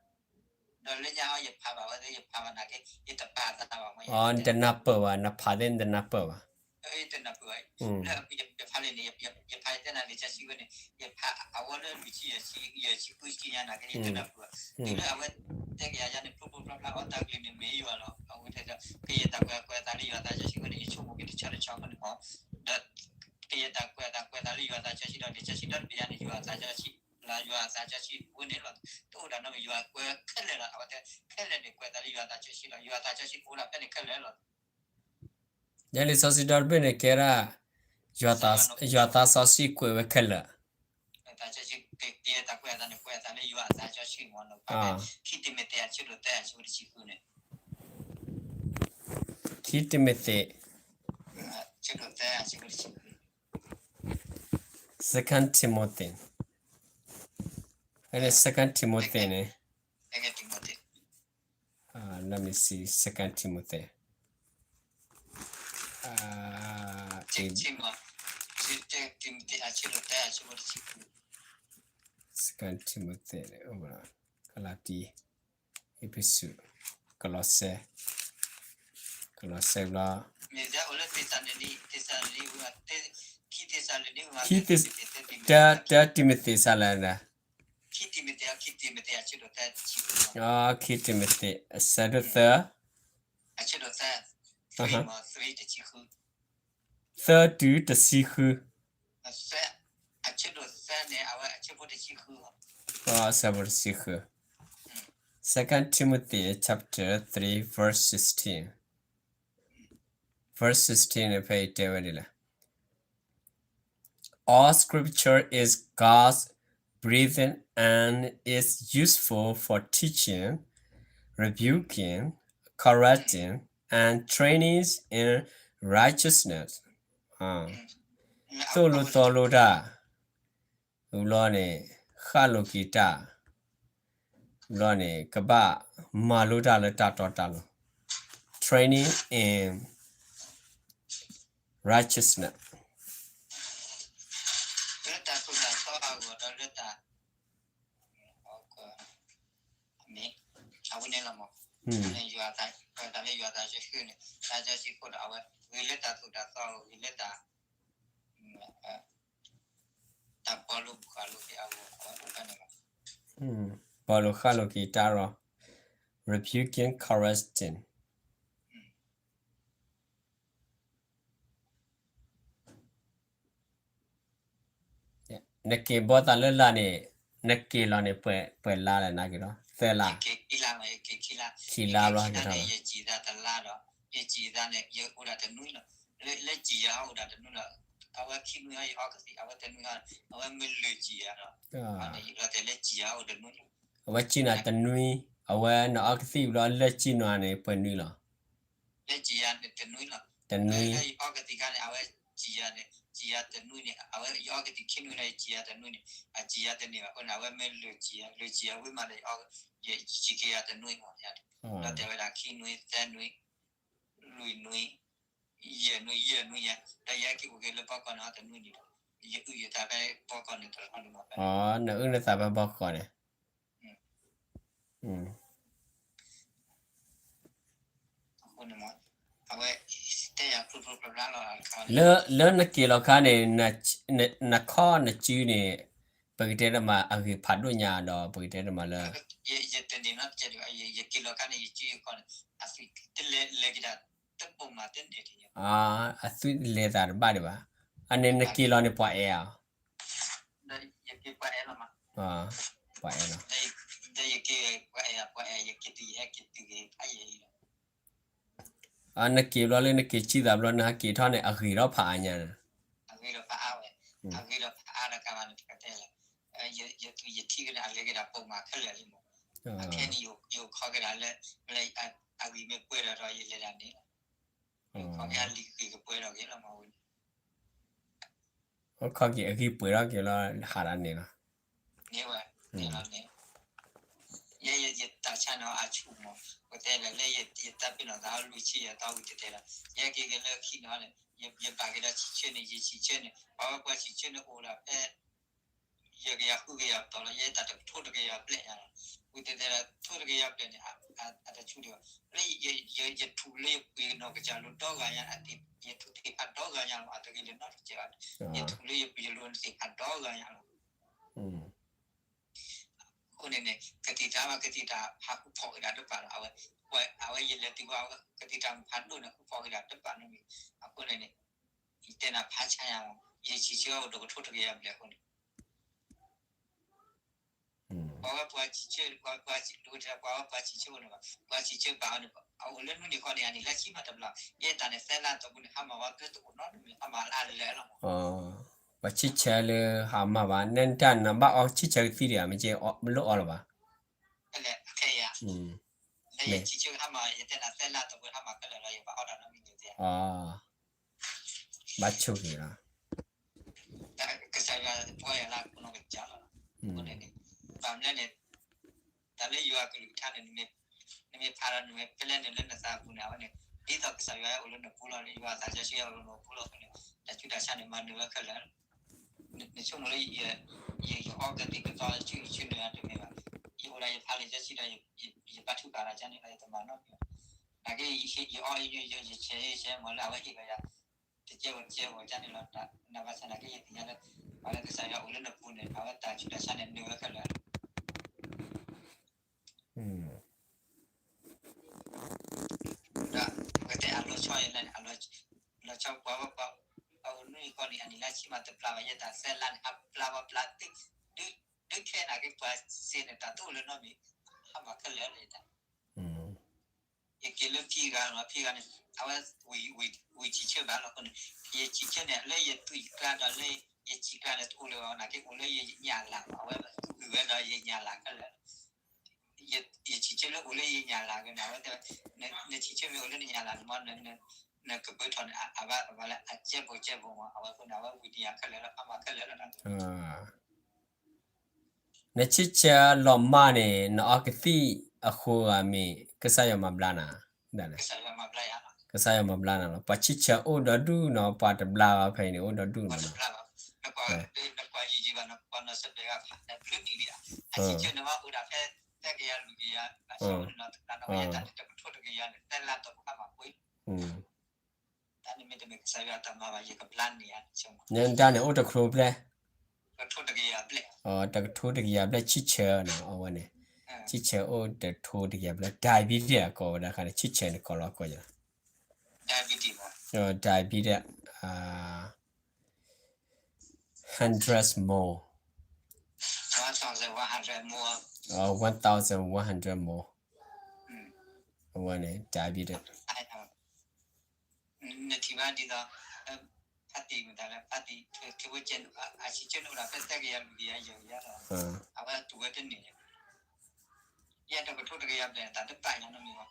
ဒီးလၢညါအီၤယဖးဘၣ်ဝဲ ယဖးဘၣ်နာ်က့ ယတပာ်သးဘၣ်မး နတနၢ်ပၢၢ်ဘၣ် နဖးသ့ၣ်နတနၢ်ပၢၢ်ဘၣ် တနၢ်ပၢၢ်ဘၣ် လၢယဖးလံန့ၣ် ယဖးယတဲနၤလံာ်စီဆှံဝဲန့ၣ် ယဖးအဝဲလၢလွံၢ်ဆံ ယဲၢ်ဆံဃုဆံညါနာ်က့ ယတနၢ်ပၢၢ်ဘၣ် တုၤလၢအဝဲတဲက့ၤယၤန့ၣ် ဖျိဖျိဖျါဖျါ အီတၢ်ကလုၢ်န့ၣ်မ့ၢ်ယွၤလီၤ အဝဲတဲ ကယဲၢ်တၢ်ကွဲး ကွဲးအသးလၢယွၤသးစီဆှံဝဲန့ၣ် ယဆိကမိၣ်က့ၤတဆီတဆီဃီန့ၣ်မး ဒီး ကယဲၢ်တၢ်ကွဲးအသး ကွဲးအသးလၢယွၤသးစီဆှံဒီး လံာ်စီဆှံဒီတဘ့ၣ်ညါန့ၣ် ယွၤသးစီဆှံ လၢယွၤသးစီဆှံဝဲန့ၣ်လီၤ တအိၣ်ဒၣ်နီတမံၤ ယွၤကွဲးခဲလၢာ်လီၤ အဝဲတဲ ခဲလၢာ်န့ၣ် ကွဲးအသးလၢယွၤသးစီဆှံလီၤ ယွၤသးစီဆှံအိၣ်ဒၣ်ဖဲန့ၣ်ခဲလၢာ်လီၤ လံာ်စီဆှံဒီတဘ့ၣ်န့ၣ် ကဲဒၣ် ယွၤသးစီဆှံကွဲးဝဲခဲလၢာ် သးစီဆှံ ကယဲၢ်တၢ်ကွဲးအသးန့ၣ် ကွဲးအသးလၢယွၤအသးစီဆှံမး ခံတံၤမသ့းအဆၢဒိၣ်သၢအဆၢဖိတဆံဃုန့ၣ် ခံတံၤမသ့း Second Timothy. ဖဲန့ၣ် Second Timothy န့ၣ်, let me see, Second Timothy. Second Timothy, ကလၤတံ, အ့းဖ့းစူး, ကလီးစဲ, ကလီးစဲဘျီ, ခံတံၤမသ့းစးလဲၣ်, တၢ်တံၤမသ့းစးလဲၣ်, ခံတံၤမသ့း, ခံတံၤမသ့း အဆၢဒိၣ်သၢ, သၢတုၤတဆံဃု, အဆၢဖိတဆံဃု, Second Timothy chapter three verse sixteen. Verse sixteen န့ၣ် ဖဲအံၤတဲဝဲဒ်လဲၣ်. All scripture is God's breathing and is useful for teaching, rebuking, correcting, and training in righteousness. သိၣ်လိသီလိတၢ်, ဘျီန့ၣ် ဃၣ်လိာ်က့ၤတၢ်, ဘျီန့ၣ် ကဘၣ်မၤလိတၢ်လၢတၢ်တီတၢ်လိၤ, training in righteousness. လၢတၢ်သိၣ်တၢ်သီအဂီၢ်ဒီးလၢတၢ်, အဝဲန့ၣ်လီၤမး, ယွၤ, တၢ်လၢယွၤအသးဆၢဃုာ်န့ၣ် တၢ်ကၢဆံခိၣ်ဒီး အဝဲဂ့ၤလၢတၢ်သိၣ်တၢ်သီအဂီၢ်, ဂ့ၤလၢတၢ် တၢ်ပီလိာ်ဃၣ်လိာ်က့ၤအဂီၢ်, အဝဲန့ၣ်လီၤ. ပီလိာ်ဃၣ်လိာ်က့ၤတၢ်ဒီး rebuking, correcting. နက့ၤဘီသးလၢလါန့ၣ်, နက့ၤလီၤန့ၣ် ပှဲၤလါလဲၣ် နက့ၤလီၤ သၢလါ, ခံလါဘျီက့ၤထီၣ်လီၤ. ယစံးသးတလါဒီး, ယစံးသးန့ၣ် ယအိၣ်ဒၣ်တနွံလီၤ. လၢ, လၢစံးယၤအိၣ်ဒၣ်တနွံလီၤ. အဝဲခံနွံဟီ ယအီကသံၣ်, အဝဲတနွံဟီ, အဝဲမ့ၢ်လၢာ်စံးယၤဒီး, လီၤတဲာ်လၢစံးယၤအိၣ်တနွံလီၤ. အဝဲစံးနၤတနွံ, အဝဲနအီကသံၣ်ဘျီလၢစံးနၤန့ၣ် ပှဲၤနွံလီၤ. လၢစံးယၤန့ၣ်တနွံလီၤ. တနွံ, လၢယအီကသံၣ်ခါန့ၣ် အဝဲစံးယၤန့ၣ်, စံးယၤတနွံန့ၣ်, အဝဲယအီကသံၣ်ခံနွံဒီး ယစံးယၤတနွံန့ၣ်, အစံးယၤတန့ၢ်ဘၣ်အဃိန့ၣ် အဝဲမ့ၢ်လၢာ်စံးယၤ, လၢာ်စံးယၤဝံၤမးဒီး ယစံးက့ၤယၤတနွံမး, ဒီးတဲဝဲဒၣ်ခံနွံ, သၢနွံ, လွံၢ်နွံ, ယဲၢ်နွံ, ယဲၢ်နွံယၤ, ဒီးယဟဲက့ၤအိၣ်က့ၤလၢဘီကီၢ်န့ၣ်ဟီတနွံန့ၣ်ဒီး, ယအုၣ်ယသးဖဲဘီကီၢ်န့ၣ်တလီၤန့ၣ်မး. နအုၣ်နသးဖဲဘီကီၢ်န့ၣ်. လၢနက့ၤလီၤခါန့ၣ်, နခီၣ်နစုန့ၣ်, ပကတဲတမးအဂ့ၤဖးဒိၣ်ညါဒီး ပကတဲတမးလၢ, အသွံၣ်လဲၤသးတဘၣ်ဒံးဘၣ်. အန့ၣ်နက့ၤလီၤန့ၣ် ပှၤအဲၣ်ဧါ. ပှၤအဲၣ်လီၤ. နက့ၤဘျီလၢနက့ၤစံၣ်သးဘျီ နဟဲက့ၤထီၣ်န့ၣ် အဂ့ၤထီၣ်ဖးအါညါန့ၣ်. အဂ့ၤထီၣ်ဖးအါဝဲ, အဂ့ၤထီၣ်ဖးအါလီၤကမးန့ၣ် ပကတဲလၢ, ယထံၣ်ကန့ၣ် အလဲၤက့ၤဒၣ်ပိာ်မးခဲလၢာ်လံမး. အခဲန့ၣ် ယအိၣ်ခိးက့ၤဒၣ်လၢ, လၢအဂံၢ်မ့ၢ်ပှဲၤဒီး ဒီးယလဲၤဒၣ်န့ၣ်လီၤ. ယအိၣ်ခိးက့ၤအလံာ်ဂံၢ်ကပှဲၤထီၣ်က့ၤလီၤမးဝဲန့ၣ်. အိၣ်ခိးက့ၤအဂံၢ်ပှဲၤထီၣ်က့ၤလီၤ ဟးဒၣ်န့ၣ်လီၤ. န့ၣ်ဝဲ, န့ၣ်လီၤန့ၣ်. ယဲယတၢ်ဆါန့ၣ်အဆူၣ်မး, ပတဲလၢ လၢယတၢ်ပ့ၤနီၣ်သးလွံၢ်ဆံယဲၢ်သီဝံၤတတဲလီၤ. ယဟဲက့ၤက့ၤလၢခံန့ၣ်, ယဘၣ်က့ၤဒီးဆံးဆၢန့ၣ် ယဆံးဆၢန့ၣ် ပှၤဝဲပှၤဆံးဆၢန့ၣ်အိၣ်ဒၣ်ဖဲ ယဲၢ်ကယၤဃုကယၤတီၤလီၤ. ယဲတၢ်တကထိတကယၤဘျဲၣ်ညါလီၤ. ဝံၤတတဲလၢ ထိတကယၤဘျဲၣ်န့ၣ် အတဆူၣ်ဒံးဘၣ်. လၢယထူၣ်လၢယပှ့ၤနီၢ်ကစၢ်လိၤဒီဂၤညါ, ယထူၣ်သ့ၣ်ဖးဒီဂၤညါလီၤ. အတဂ့ၤလၢနီတစဲးဘၣ်. ယထူၣ်လၢယပှ့ၤယလိၤန့ၣ်သ့ၣ်ဖးဒီဂၤညါလီၤ. အဃိန့ၣ်န့ၣ် ကသံၣ်တၢ်ဘၣ် ကသံၣ်တၢ်ဖးဃုဖီၣ်က့ၤဒၣ်တဘၣ်လီၤ. အဝဲ, အဝဲယလဲၤတုၤဘၣ် ကသံၣ်တၢ်ဖးဒိၣ်န့ၣ် ဃုဖီၣ်က့ၤဒၣ်တဘၣ်န့ၣ်. အဃိန့ၣ်န့ၣ် ယတဲနၤဖးဆါညါလီၤ. ယဆံးဆၢအိၣ်ဒီးကထိတကယၤဘျဲၣ်အဃိန့ၣ် ပှၤဝဲပှၤဆံးဆၢ, ပှၤ, ပှၤဆံးဆၢအိၣ်န့ၣ်ဘၣ်, ပှၤဆံးဆၢဘၣ်အီၤန့ၣ် အအိၣ်လၢနွံနံၣ်ဃီန့ၣ် အန့ၣ်လၢဆံးမးတဘျီ, ယဲတၢ်န့ၣ်သၢလါအတီၢ်ပူၤန့ၣ် ဟါမၢ်ဝဲ ပတအိၣ်နီတမံၤ ဟါမၢ်လၢအလၢာ်လီၤမး. ပှၤဆံးဆၢလၢဟါမၢ်ဘၣ်, နတၢ်နဘၣ်အီဆံးဆၢကသံၣ်ဒံးဧါ, မ့ၢ်ကဲလၢအီလၢၤဘၣ်. ခဲအံၤ, ယဆံးဆၢဟါမၢ်, ယတဲနၤသၢလါအတီၢ်ပူၤ ဟါမၢ်ခဲလၢာ်လီၤ ယဘၣ်အီတၢ်နီတမံၤန့ၣ်. ဘၣ်ဆိၣ်ဂ့ၤလီၤ. ကစၢ်ယွၤတပှဲၤယၤလၢအခိၣ်နူာ်ကစၢ်လီၤ. အဃိန့ၣ်န့ၣ် ဘၣ်မနုၤလဲၣ်န့ၣ် တၢ်လၢယွၤအကလုၢ်ကထါန့ၣ် နမ့ၢ်ဖးဒီးနမ့ၢ်ဖဲလဲၣ်န့ၣ် လၢနသးအပူၤန့ၣ် အဝဲန့ၣ် ဒ်သိးကစၢ်ယွၤအိၣ်လၢနပူၤလီၤ, ယွၤအသးစီဆှံအိၣ်လၢနပူၤလီၤအဃိန့ၣ် တၢ်ဆူးတၢ်ဆါန့ၣ် မၤနၢၤဝဲခဲလၢာ်. နဆိကမိၣ်လၢ ယအီကသံၣ်ကသီဆူၣ်ဆူၣ်န့ၣ်တမ့ၢ်ဘၣ်. ယအိၣ်ဒီးယဖးလံာ်စီဆှံဒီး ယဘါထုကဖၣ်ဒီးကန့ၣ်ဒီး ယတမၤနီတမံၤဘၣ်. နာ်က့ ယအီယိယိ ယဆဲးယဆဲးမ့ၢ်လၢအဝဲဟ့ၣ်လီၤယၤ တကဲဝဲတကဲဝဲကန့ၣ်လီၤ. နဘၣ်ဆၣ်နာ်က့ ယသ့ၣ်ညါလၢ ပှၤလၢကစၢ်ယွၤအိၣ်လၢနပူၤန့ၣ် အဝဲတၢ်ဆူးတၢ်ဆါန့ၣ် နၢၤဝဲခဲလၢာ်. ဒီးပကတဲအလီၤဆီယလဲၣ်န့ၣ် အလီၤဆီပှၤဝဲပှၤ ပှၤအိၣ်နွံကီၢ်န့ၣ် အနံၣ်လါဆံမးတပျၢ်ဘၣ် ယဲတၢ်သၢလါန့ၣ် အပျၢ်ပှၤပျၢ် ဒုးခဲနာ်က့ ပှၤစ့န့ၣ် တၢ်တအိၣ်လၢနီတမံၤ ဟါမၢ်ခဲလၢာ်လၢယတၢ် ယက့ၤလၢဖံဂၤလီၤ ဖံဂၤန့ၣ် အဝဲ ဝံၤထံဆၢဘၣ်လီၤအဃိန့ၣ် ယထံဆၢန့ၣ် လၢယသွံၣ်ကျါဒီးလၢယဆံးကျါန့ၣ် တအိၣ်လၢၤဘၣ် နာ်က့အိၣ်လၢယညၣ်လၢ် အဝဲသူၣ်ဝဲဒီးယညၣ်လၢ်ခဲလၢာ် ယထံဆၢလၢအိၣ်လၢယညၣ်လၢ်ဂ့ၤန့ၣ် အဝဲတဲဝဲ နထံဆၢမ့ၢ်အိၣ်လၢနညၣ်လၢ်န့ၣ်မ့ၢ် နကပၢၤထီၣ်န့ၣ် အဘၣ်အဘၣ်လၢအကဲဘိကဲဘိမ့ၢ် အဝဲအဃိန့ၣ် အဝဲဝံၤတယၤခဲလၢာ်လၢ အမၤခဲလၢာ်လၢ နဆံးဆၢလီၤမၢ်န့ၣ် နအီကသံၣ်အဃိဂၤမ့ၢ် ကစၢ်ယွၤမၤဘျါနၤ, ကစၢ်ယွၤမၤဘျါနၤလီၤ. ပှၤဆံးဆၢအိၣ်ဒီဒူၣ်နီၤ ပှၤတဘျါဘၣ်ဖဲအံၤန့ၣ် အိၣ်ဒီဒူၣ်နီၤ. နတၢ်န့ၣ်အိၣ်တကထိဘျဲၣ်, တကထိတကယၤဘျဲၣ်ဆံးဆၢနီၤ အဝဲန့ၣ်, ဆံးဆၢအိၣ်တကထိတကယၤဘျဲၣ် diabetes အကိးဝဲဒၣ်ခါန့ၣ် ဆံးဆၢန့ၣ်ကိးလီၤကိးယၤ, diabetes, hundred more, one thousand one hundred more, အဝဲန့ၣ် diabetes နထံၣ်ဘၣ်ဒ်သိး ဖါတံၢ်မတၤလဲၣ် ဖါတံၢ် ထဝဲကဲ အဆံးကဲနအိၣ်ဒီးဖဲသၢကယၤလွံၢ်ကယၤယဲၢ်ကယၤလီၤ, အဝဲတူၢ်ဝဲတန့ၢ်, ယဲတကထိတကယၤဘျဲၣ် တၢ်တဘၣ်ညါနီတမံၤဘၣ်,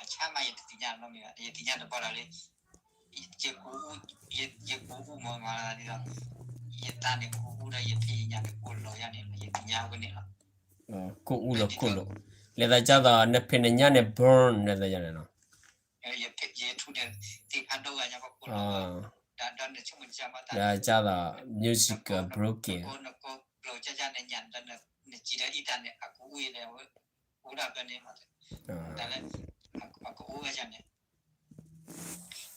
အဆါမးယတသ့ၣ်ညါနီတမံၤဘၣ်, ယသ့ၣ်ညါတဘျီဒီးလၢ ယကိၢ်အူ, ယကိၢ်အူမးမးဒ်သိး ယသးန့ၣ်ကိၢ်အူဒီးယဖံးယညၣ်န့ၣ်ကိၢ်လိာ်ယၤန့ၣ် ယသ့ၣ်ညါဝဲန့ၣ်လီၤ, ကိၢ်အူလီၤကိၢ်လိာ်, လဲၤသးကၢ်သိး နဖံးနညၣ်န့ၣ် burn လဲၤသးယၤန့ၣ်လီၤ ယထူၣ်န့ၣ် သ့ၣ်ဖးဒိၣ်ဂၤညါပကိၢ်လီၤ, ဒီးနဆိကမိၣ်ကမး တၢ်ကၢ်သိး music broken နကိၢ်ကျိၤကၢ်ကၢ်န့ၣ်ညါဒီး နစံးဒီးအံၤတၢ်န့ၣ် အကအိၣ်အံၤလဲၣ် အိၣ်ဒၣ်ဘျီန့ၣ်မး, တၢ်လၢ အကအိၣ်ဝဲယၤန့ၣ်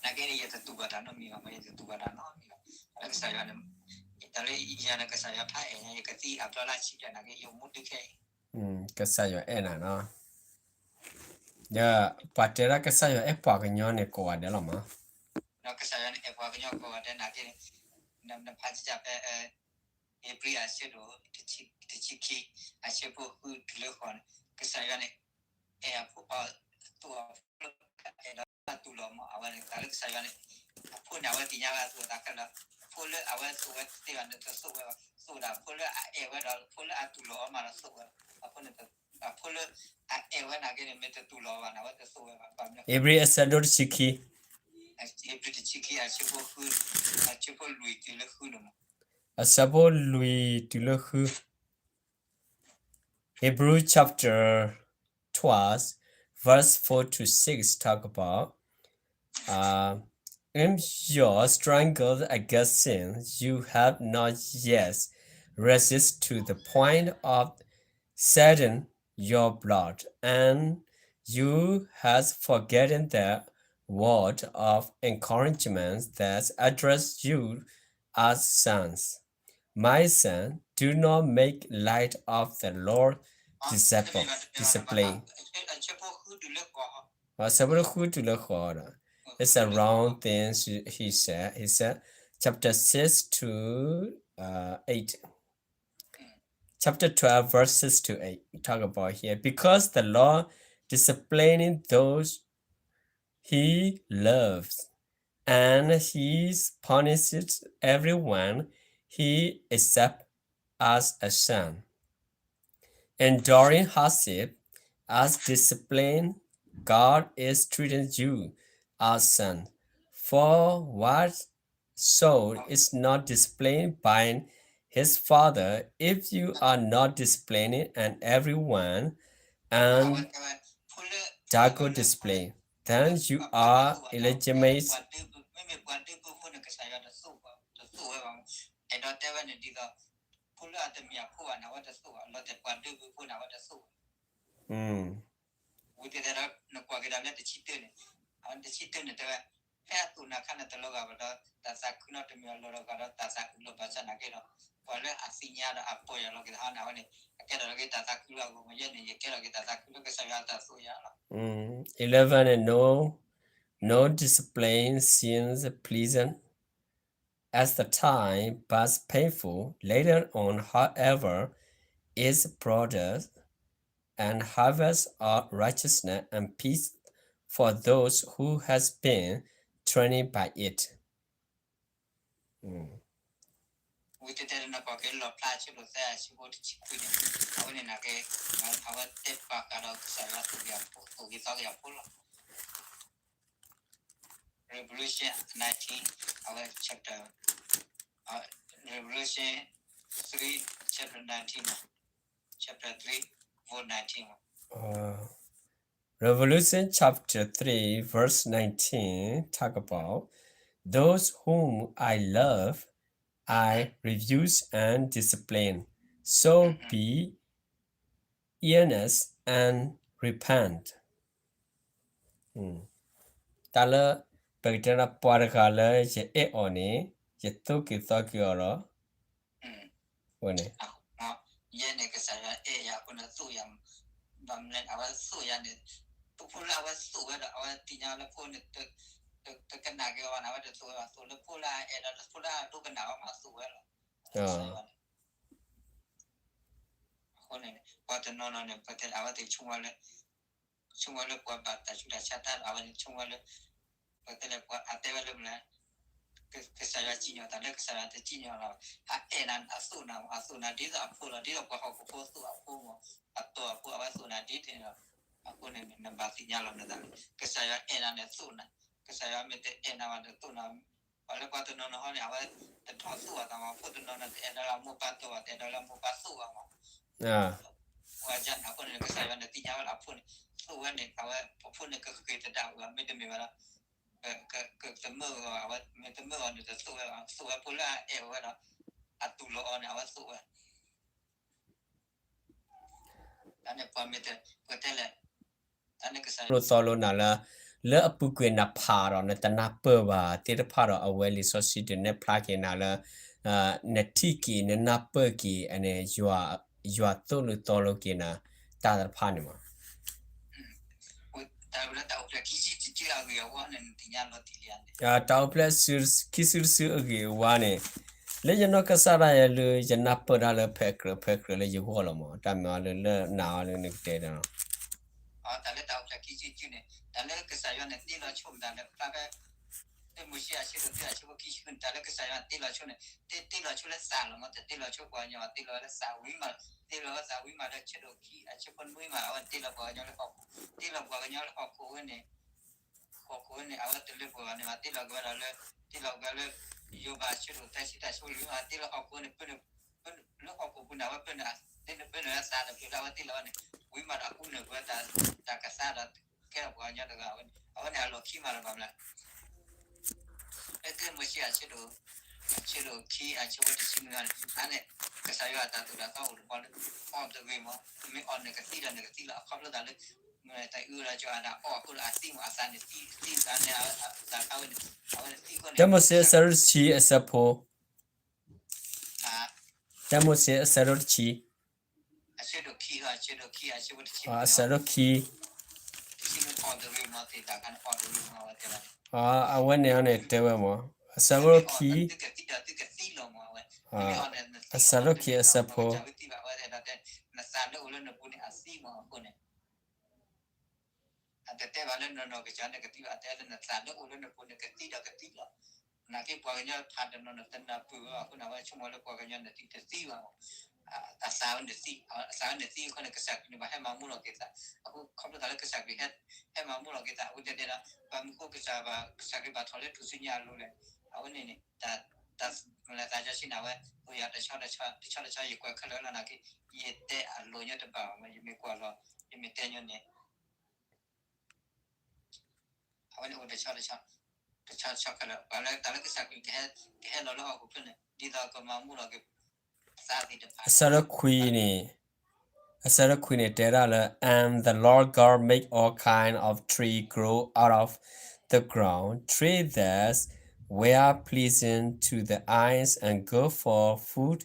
နာ်က့န့ၣ် ယတတူၢ်ဘၣ်တၢ်နီတမံၤဘၣ်, ယတတူၢ်ဘၣ်တၢ်နီတမံၤဘၣ်, လၢကစၢ်ယွၤန့ၣ် တၢ်လၢယၤန့ၣ် ကစၢ်ယွၤဖးအဲၣ်ညါ ယကသံအဘျီလၢဆံးဘျဲၣ်နာ်က့ ယအိၣ်မူဒုးခဲအံၤ, ကစၢ်ယွၤအဲၣ်နၤနီၤ, ဒီးပှၤတဲဒၣ်ကစၢ်ယွၤအဲၣ်ပှၤကညီန့ၣ်ကိးဂၤဒဲးလီၤမး, ဒီးကစၢ်ယွၤန့ၣ်အဲၣ်ပှၤကညီကိးဂၤဒဲးနာ်က့န့ၣ်, နဖးကစၢ်ဖဲ ဧ့ၤဘြံၤအဆၢဒိၣ် တဆံခံ အဆၢဖိဃုတုၤလၢဃိးန့ၣ် ကစၢ်ယွၤန့ၣ် အဲၣ်အဖိ သူၣ်အဖိလၢ အဲၣ်ဒိးအတူၢ်လိာ်မး အဝဲန့ၣ် တၢ်လၢကစၢ်ယွၤန့ၣ် အဖိန့ၣ် အဝဲသ့ၣ်ညါဝဲအသူၣ်အသးခဲလၢာ်, အဖိလၢအဝဲသူၣ်ဝဲသ့ၣ်ဘၣ်န့ၣ် တသူၣ်ဝဲဘၣ်, သူၣ်ဝဲဒၣ် ဖိလၢအအဲၣ်ဝဲဒီး ဖိလၢအတူၢ်လိာ်အီၤမးဒီးသူၣ်ဝဲ, အဃိန့ၣ် အဖိလၢအအဲၣ်ဝဲနာ်က့န့ၣ် မ့ၢ်တတူၢ်လိာ်အီၤဘၣ်န့ၣ် အဝဲတသူၣ်ဝဲဘၣ်, ဘၣ်မနုၤ ဧ့ၤဘြံၤအဆၢဒိၣ်တဆံခံ, ဧ့ၤဘြံၤတဆံခံ အဆၢဖိဃု, အဆၢဖိလွံၢ်တုၤလၢဃုန့ၣ်မး အဆၢဖိလွံၢ်တုၤလၢဃု, Hebrew chapter twelve, verse four to six talk about, uh, in your struggle against sin, you have not yet resisted to the point of shedding your blood, and you have forgotten the word of encouragement that address you as sons. My son, do not make light of the Lord disciple, discipline. အဆၢဖိဃုတုၤလၢဃိးဒီး it's a wrong thing he said. He said, chapter six to, uh, eight. Chapter twelve, verse six to eight, talk about here. Because the Lord disciplining those he loves, and he punishes everyone he accepts as a son. Enduring hardship as discipline, God is treating you as son. For what soul is not disciplined by his father, if you are not disciplining and everyone and Dago discipline, then you are illegitimate. ဖိလၢအတမ့ၢ်အဖိဘၣ်န့ၣ် အဝဲတသိၣ်ဘၣ်, လီၤတဲာ်ပှၤဒုးပူဖိန့ၣ် အဝဲတသိၣ်ဘၣ်. ဝံၤတဲတဲဒီး နကွၢ်က့ၤဒီးလၢတဆံတၢန့ၣ်, အဝဲတဆံတၢန့ၣ်တဲဝဲ, ဖဲအသိၣ်န့ၣ်အခါန့ၣ် တလီၤဂာ်ဘၣ်ဒီး တၢ်သးခုနီတမံၤအလီၢ်ဒီးဂာ်ဒီးတၢ်သးခုလီၤ ဘၣ်ဆၣ်နာ်က့ဒီး ပှၤလၢအသ့ၣ်ညါဒီးအပီၢ်ယၢ်လီၤက့ၤသးန့ၣ် အဝဲန့ၣ် အကဲထီၣ်လီၤက့ၤတၢ်သးခုလၢအဂီၢ်မး, ယဲန့ၣ် ယကဲထီၣ်က့ၤတၢ်သးခုလၢကစၢ်ယွၤအတၢ်သိၣ်ယၤလီၤ. Eleven, no, no discipline seems pleasant at the time, but painful later on. However, it produces and harvest of righteousness and peace for those who has been trained by it. ဝံၤတဲတဲလၢနကွၢ်က့ၤလီၣ်ဖျါဆၢဒိၣ်သၢအဆၢဖိတဆံခွံန့ၣ်, အဝဲန့ၣ်နာ်က့, အဝဲတဲပာ်ဃာ်ဒီးကစၢ်ယွၤသိၣ်က့ၤအဖိ, သိၣ်က့ၤသီက့ၤအဖိလီၤ. Revelation nineteen, အဝဲ chapter, uh, Revelation three, chapter nineteen, chapter three, verse nineteen. Uh, Revelation chapter three, verse nineteen, talk about those whom I love, I rebuke and discipline. So be earnest and repent. တၢ်လၢ ပကတဲလၢပှၤတဂၤလၢယအဲၣ်အီၤန့ၣ် ယသိၣ်က့ၤသီက့ၤအီၤလီၤ. ဝဲန့ၣ် ယဲန့ၣ်ကစၢ်ယွၤအဲၣ်ယၤအဃိန့ၣ်သိၣ်ယၤ, ဘၣ်မနုၤအဝဲသိၣ်ယၤန့ၣ်, ပဖိလၢအဝဲသိၣ်ဝဲဒီး အဝဲသ့ၣ်ညါလၢဖိန့ၣ် တကနၣ်က့ၤအီၤဘၣ်န့ၣ် အဝဲတသိၣ်ဝဲဘၣ်, သိၣ်လၢဖိလၢအအဲၣ်ဒီး ဖိလၢအဒိကနၣ်ဝဲမးသိၣ်ဝဲလီၤ. ကစၢ်ယွၤန့ၣ် အဃိန့ၣ် ပှၤတနီၤနီၤန့ၣ် ပတဲအဝဲသ့ၣ်ဆိကမိၣ်လၢ ဆိကမိၣ်လၢပှၤဘၣ်တၢ်ဆူးတၢ်ဆါတၢ်ဒီး အဝဲန့ၣ်ဆိကမိၣ်လၢ ပတဲလၢပှၤအတဲဝဲလၢမနုၤလဲၣ်, ကစၢ်ယွၤစံၣ်ညီၣ်တၢ်လၢကစၢ်ယွၤတစံၣ်ညီၣ်လီၤ. အအဲၣ်နၤန့ၣ် အသိၣ်နၤမး, အသိၣ်နၤဒ်သိးအဖိလီၤ, ဒ်သိးပှၤဟီၣ်ခိၣ်ဖိသိၣ်အဖိမး, အတီၢ်အဖိအဝဲသိၣ်နၤဒ်န့ၣ်လီၤ. အဃိန့ၣ် နဘၣ်သ့ၣ်ညါလီၤနသးလၢ ကစၢ်ယွၤအဲၣ်နၤန့ၣ်သိၣ်နၤ, ကစၢ်ယွၤမ့ၢ်တအဲၣ်နၤဘၣ်န့ၣ်သိၣ်နၤ ပှၤလၢပှၤတနီၤနီၤဟီန့ၣ် အဝဲတတီၢ်သိၣ်အသးမး, ဖိတနီၤနီၤတအဲၣ်ဒိးလၢအမိၢ်ပၢ်တီၢ်ဘၣ်, တအဲၣ်ဒိးလၢအမိၢ်ပၢ်သိၣ်ဘၣ်မး. ဝဲဒၣ်န့ၣ် အဃိန့ၣ် ကစၢ်ယွၤန့ၣ်သ့ၣ်ညါဝဲလၢအဖိန့ၣ် သိၣ်ဝဲန့ၣ် အဝဲပဖိန့ၣ်ကဃ့ၢ်တဒၣ်ဝဲ မ့တမ့ၢ်ဝဲဒီး ကသမၢအီၤ, အဝဲမ့ၢ်တမၢအီၤန့ၣ်တသိၣ်ဝဲဘၣ်, သိၣ်ဝဲဖိလၢအအဲၣ်ဝဲဒီး အတူၢ်လိာ်အီၤန့ၣ် အဝဲသိၣ်ဝဲ တၢ်န့ၣ်ပှၤမ့ၢ်တပတဲလဲၣ်, တၢ်န့ၣ်ကစၢ်ယွၤလိၣ်သီလိာ်နၤလၢ လၢအပူၤကွံာ်နဖးဒီး နတနၢ်ပၢၢ်ဘၣ်သ့ၣ်တဖၣ်ဒီး အဝဲလံာ်စီဆှံဒုးနဲၣ်ဖျါက့ၤနၤလၢ နထံၣ်က့ၤ နနၢ်ပၢၢ်က့ၤ အန့ၣ် ယွၤသိၣ်လိာ်သီလိာ်က့ၤနၤ တၢ်တဖၣ်န့ၣ်မး. တၢ်အိၣ်ဖျဲၣ်ခံစုတစုအဂ့ၢ်အဝါန့ၣ် တၢ်အိၣ်ဖျဲၣ်ခံစုတစုအဂ့ၢ်အဝါန့ၣ် လၢယနီၢ်ကစၢ်ဒၣ်ယဲလၢ ယနၢ်ပၢၢ်တၢ်လၢဖဲအကြၢးဖဲအကြၢးလၢယဂီၢ်လီၤမး, တၢ်မ့ၢ်အီၤလၢလၢနၤအီၤလၢနကတဲဒီး တၢ်လၢတၢ်အိၣ်ဖျဲၣ်ခံစုတစုန့ၣ် တၢ်လၢကစၢ်ယွၤန့ၣ် တ့လီၤဆိမတၤလၢဖျါဖဲ လၢမိၤၡ့အဆၢဒိၣ်သၢအဆၢဖိခံဆံန့ၣ် တၢ်လၢကစၢ်ယွၤန့ၣ် တ့လီၤဆိန့ၣ် တ့တ့လီၤဆိလၢသးလီၤမး, တတ့လီၤဆိပှၤကညီဘၣ်, တ့လီၤလၢသးဝံၤမး, တ့လီၤလၢသးဝံၤမးဒီး ဆၢဒိၣ်ခံအဆၢဖိနွံမး အဝဲတ့လီၤပှၤကညီလၢဟီၣ်ခိၣ်, တ့လီၤပှၤကညီလၢဟီၣ်ခိၣ်ဝဲန့ၣ် ဟီၣ်ခိၣ်ဝဲန့ၣ် အဝဲတလၢပှဲၤဘၣ်န့ၣ်ဘၣ်, တ့လီၤက့ၤဝဲဒၣ်လၢ တ့လီၤက့ၤဝဲလၢ ယိၤဘးအဆၢဒိၣ်သၢဆံတၢ်ဆၢဖိလွံၢ်မး, တ့လီၤဟီၣ်ခိၣ်ဝဲန့ၣ် လၢဟီၣ်ခိၣ်ပူၤန့ၣ် အဝဲပၢနုာ် ပၢနုာ်ဝဲသးတဖျၢၣ်လၢအဝဲတ့လီၤဝဲန့ၣ် ဝံၤမးဒီးအူနုာ်က့ၤဝဲတၢ်ကသါဒီး ကဲထီၣ်ပှၤကညီတဂၤဝဲန့ၣ် အဝဲန့ၣ်အလီၢ်ခံမးလၢၤဘၣ်မး, လၢမိၤၡ့အဆၢဒိၣ် အဆၢဒိၣ်ခံအဆၢဖိတဆံနွံန့ၣ် အန့ၣ် ကစၢ်ယွၤအတၢ်သိၣ်တၢ်သီအိၣ်တပှၤလၢ အီၣ်တဂ့ၤမး, မ့ၢ်အီၣ်နကသံဒီးနကသံလီၤ, အခီဖျိသးလၢ တၢ်အုၣ်ဒီးကၠီအဒၣ်အီၣ်အဃိဒီးအသံမး, အသးန့ၣ်သံ သံသးန့ၣ် အသးခါဝဲန့ၣ် အဝဲန့ၣ်သံအဃိန့ၣ် တၢမိၤၡ့အဆၢဒိၣ်တဆံအဆၢဖိ တၢမိၤၡ့အဆၢဒိၣ်တဆံ အဆၢဒိၣ်ခံ အဆၢဒိၣ်ခံ အဆၢဒိၣ်ခံ အဝဲန့ၣ်အန့ၣ်တဲဝဲမး အဆၢဒိၣ်ခံ အဆၢဒိၣ်ခံအဆၢဖိ အတတဲဘၣ်လၢနီၢ်နီၢ်ကစၢ်န့ၣ်ကသံဘၣ်, အတဲလၢနသးလၢအိၣ်လၢနပူၤန့ၣ်ကသံဒီးကသံလီၤ. နာ်က့ပှၤကညီဖးတနီၤနီၤတနၢ်ပၢၢ်ဝဲဘၣ်အဃိန့ၣ် အဝဲဆိကမိၣ်လၢပှၤကညီန့ၣ်သံတသံဘၣ်မး. အသးဝဲန့ၣ်သံ, အသးဝဲန့ၣ်သံအဃိန့ၣ် ကစၢ်ခရံာ်န့ၣ် ဘၣ်ဟဲမၤမူလီၤက့ၤသး, အဃိခီဖျိသးလၢကစၢ်ခရံာ် ဟဲမၤမူလီၤက့ၤသး အဃိတဲတဲဒၣ် ဘၣ်မနုၤဃိကစၢ်ဘၣ်, ကစၢ်ခရံာ်ဘၣ်ထီၣ်လၢထူၣ်စုညါအလိၤလဲၣ်, အဝဲန့ၣ်န့ၣ် တၢ်, တၢ်မုၢ်လၢ်သးစီဆှံန့ၣ် အဝဲ အိၣ်ယၤတဆီတဆီ, တဆီတဆီ ယကွဲးခဲလၢာ်လီၤနာ်က့, ယတဲအလိၤညီတဘၣ်ဘၣ်မး, ယမ့ၢ်ကွၢ်လီၤ, ယမ့ၢ်တဲညီန့ၣ် အဝဲန့ၣ်အိၣ်တဆီတဆီ, တဆီတဆီခဲလၢာ်, ပှၤလၢတၢ်လၢကစၢ်ခရံာ်ကဟဲ, ကဟဲလီၤလၢဟီၣ်ခိၣ်ချၢန့ၣ် ဒ်သိးကမၤမူလီၤက့ၤ အဆၢဒိၣ်ခွံန့ၣ်, အဆၢဒိၣ်ခွံန့ၣ် တဲဒၣ်လၢ And the Lord God made all kind of tree grow out of the ground, tree that were pleasing to the eyes and good for food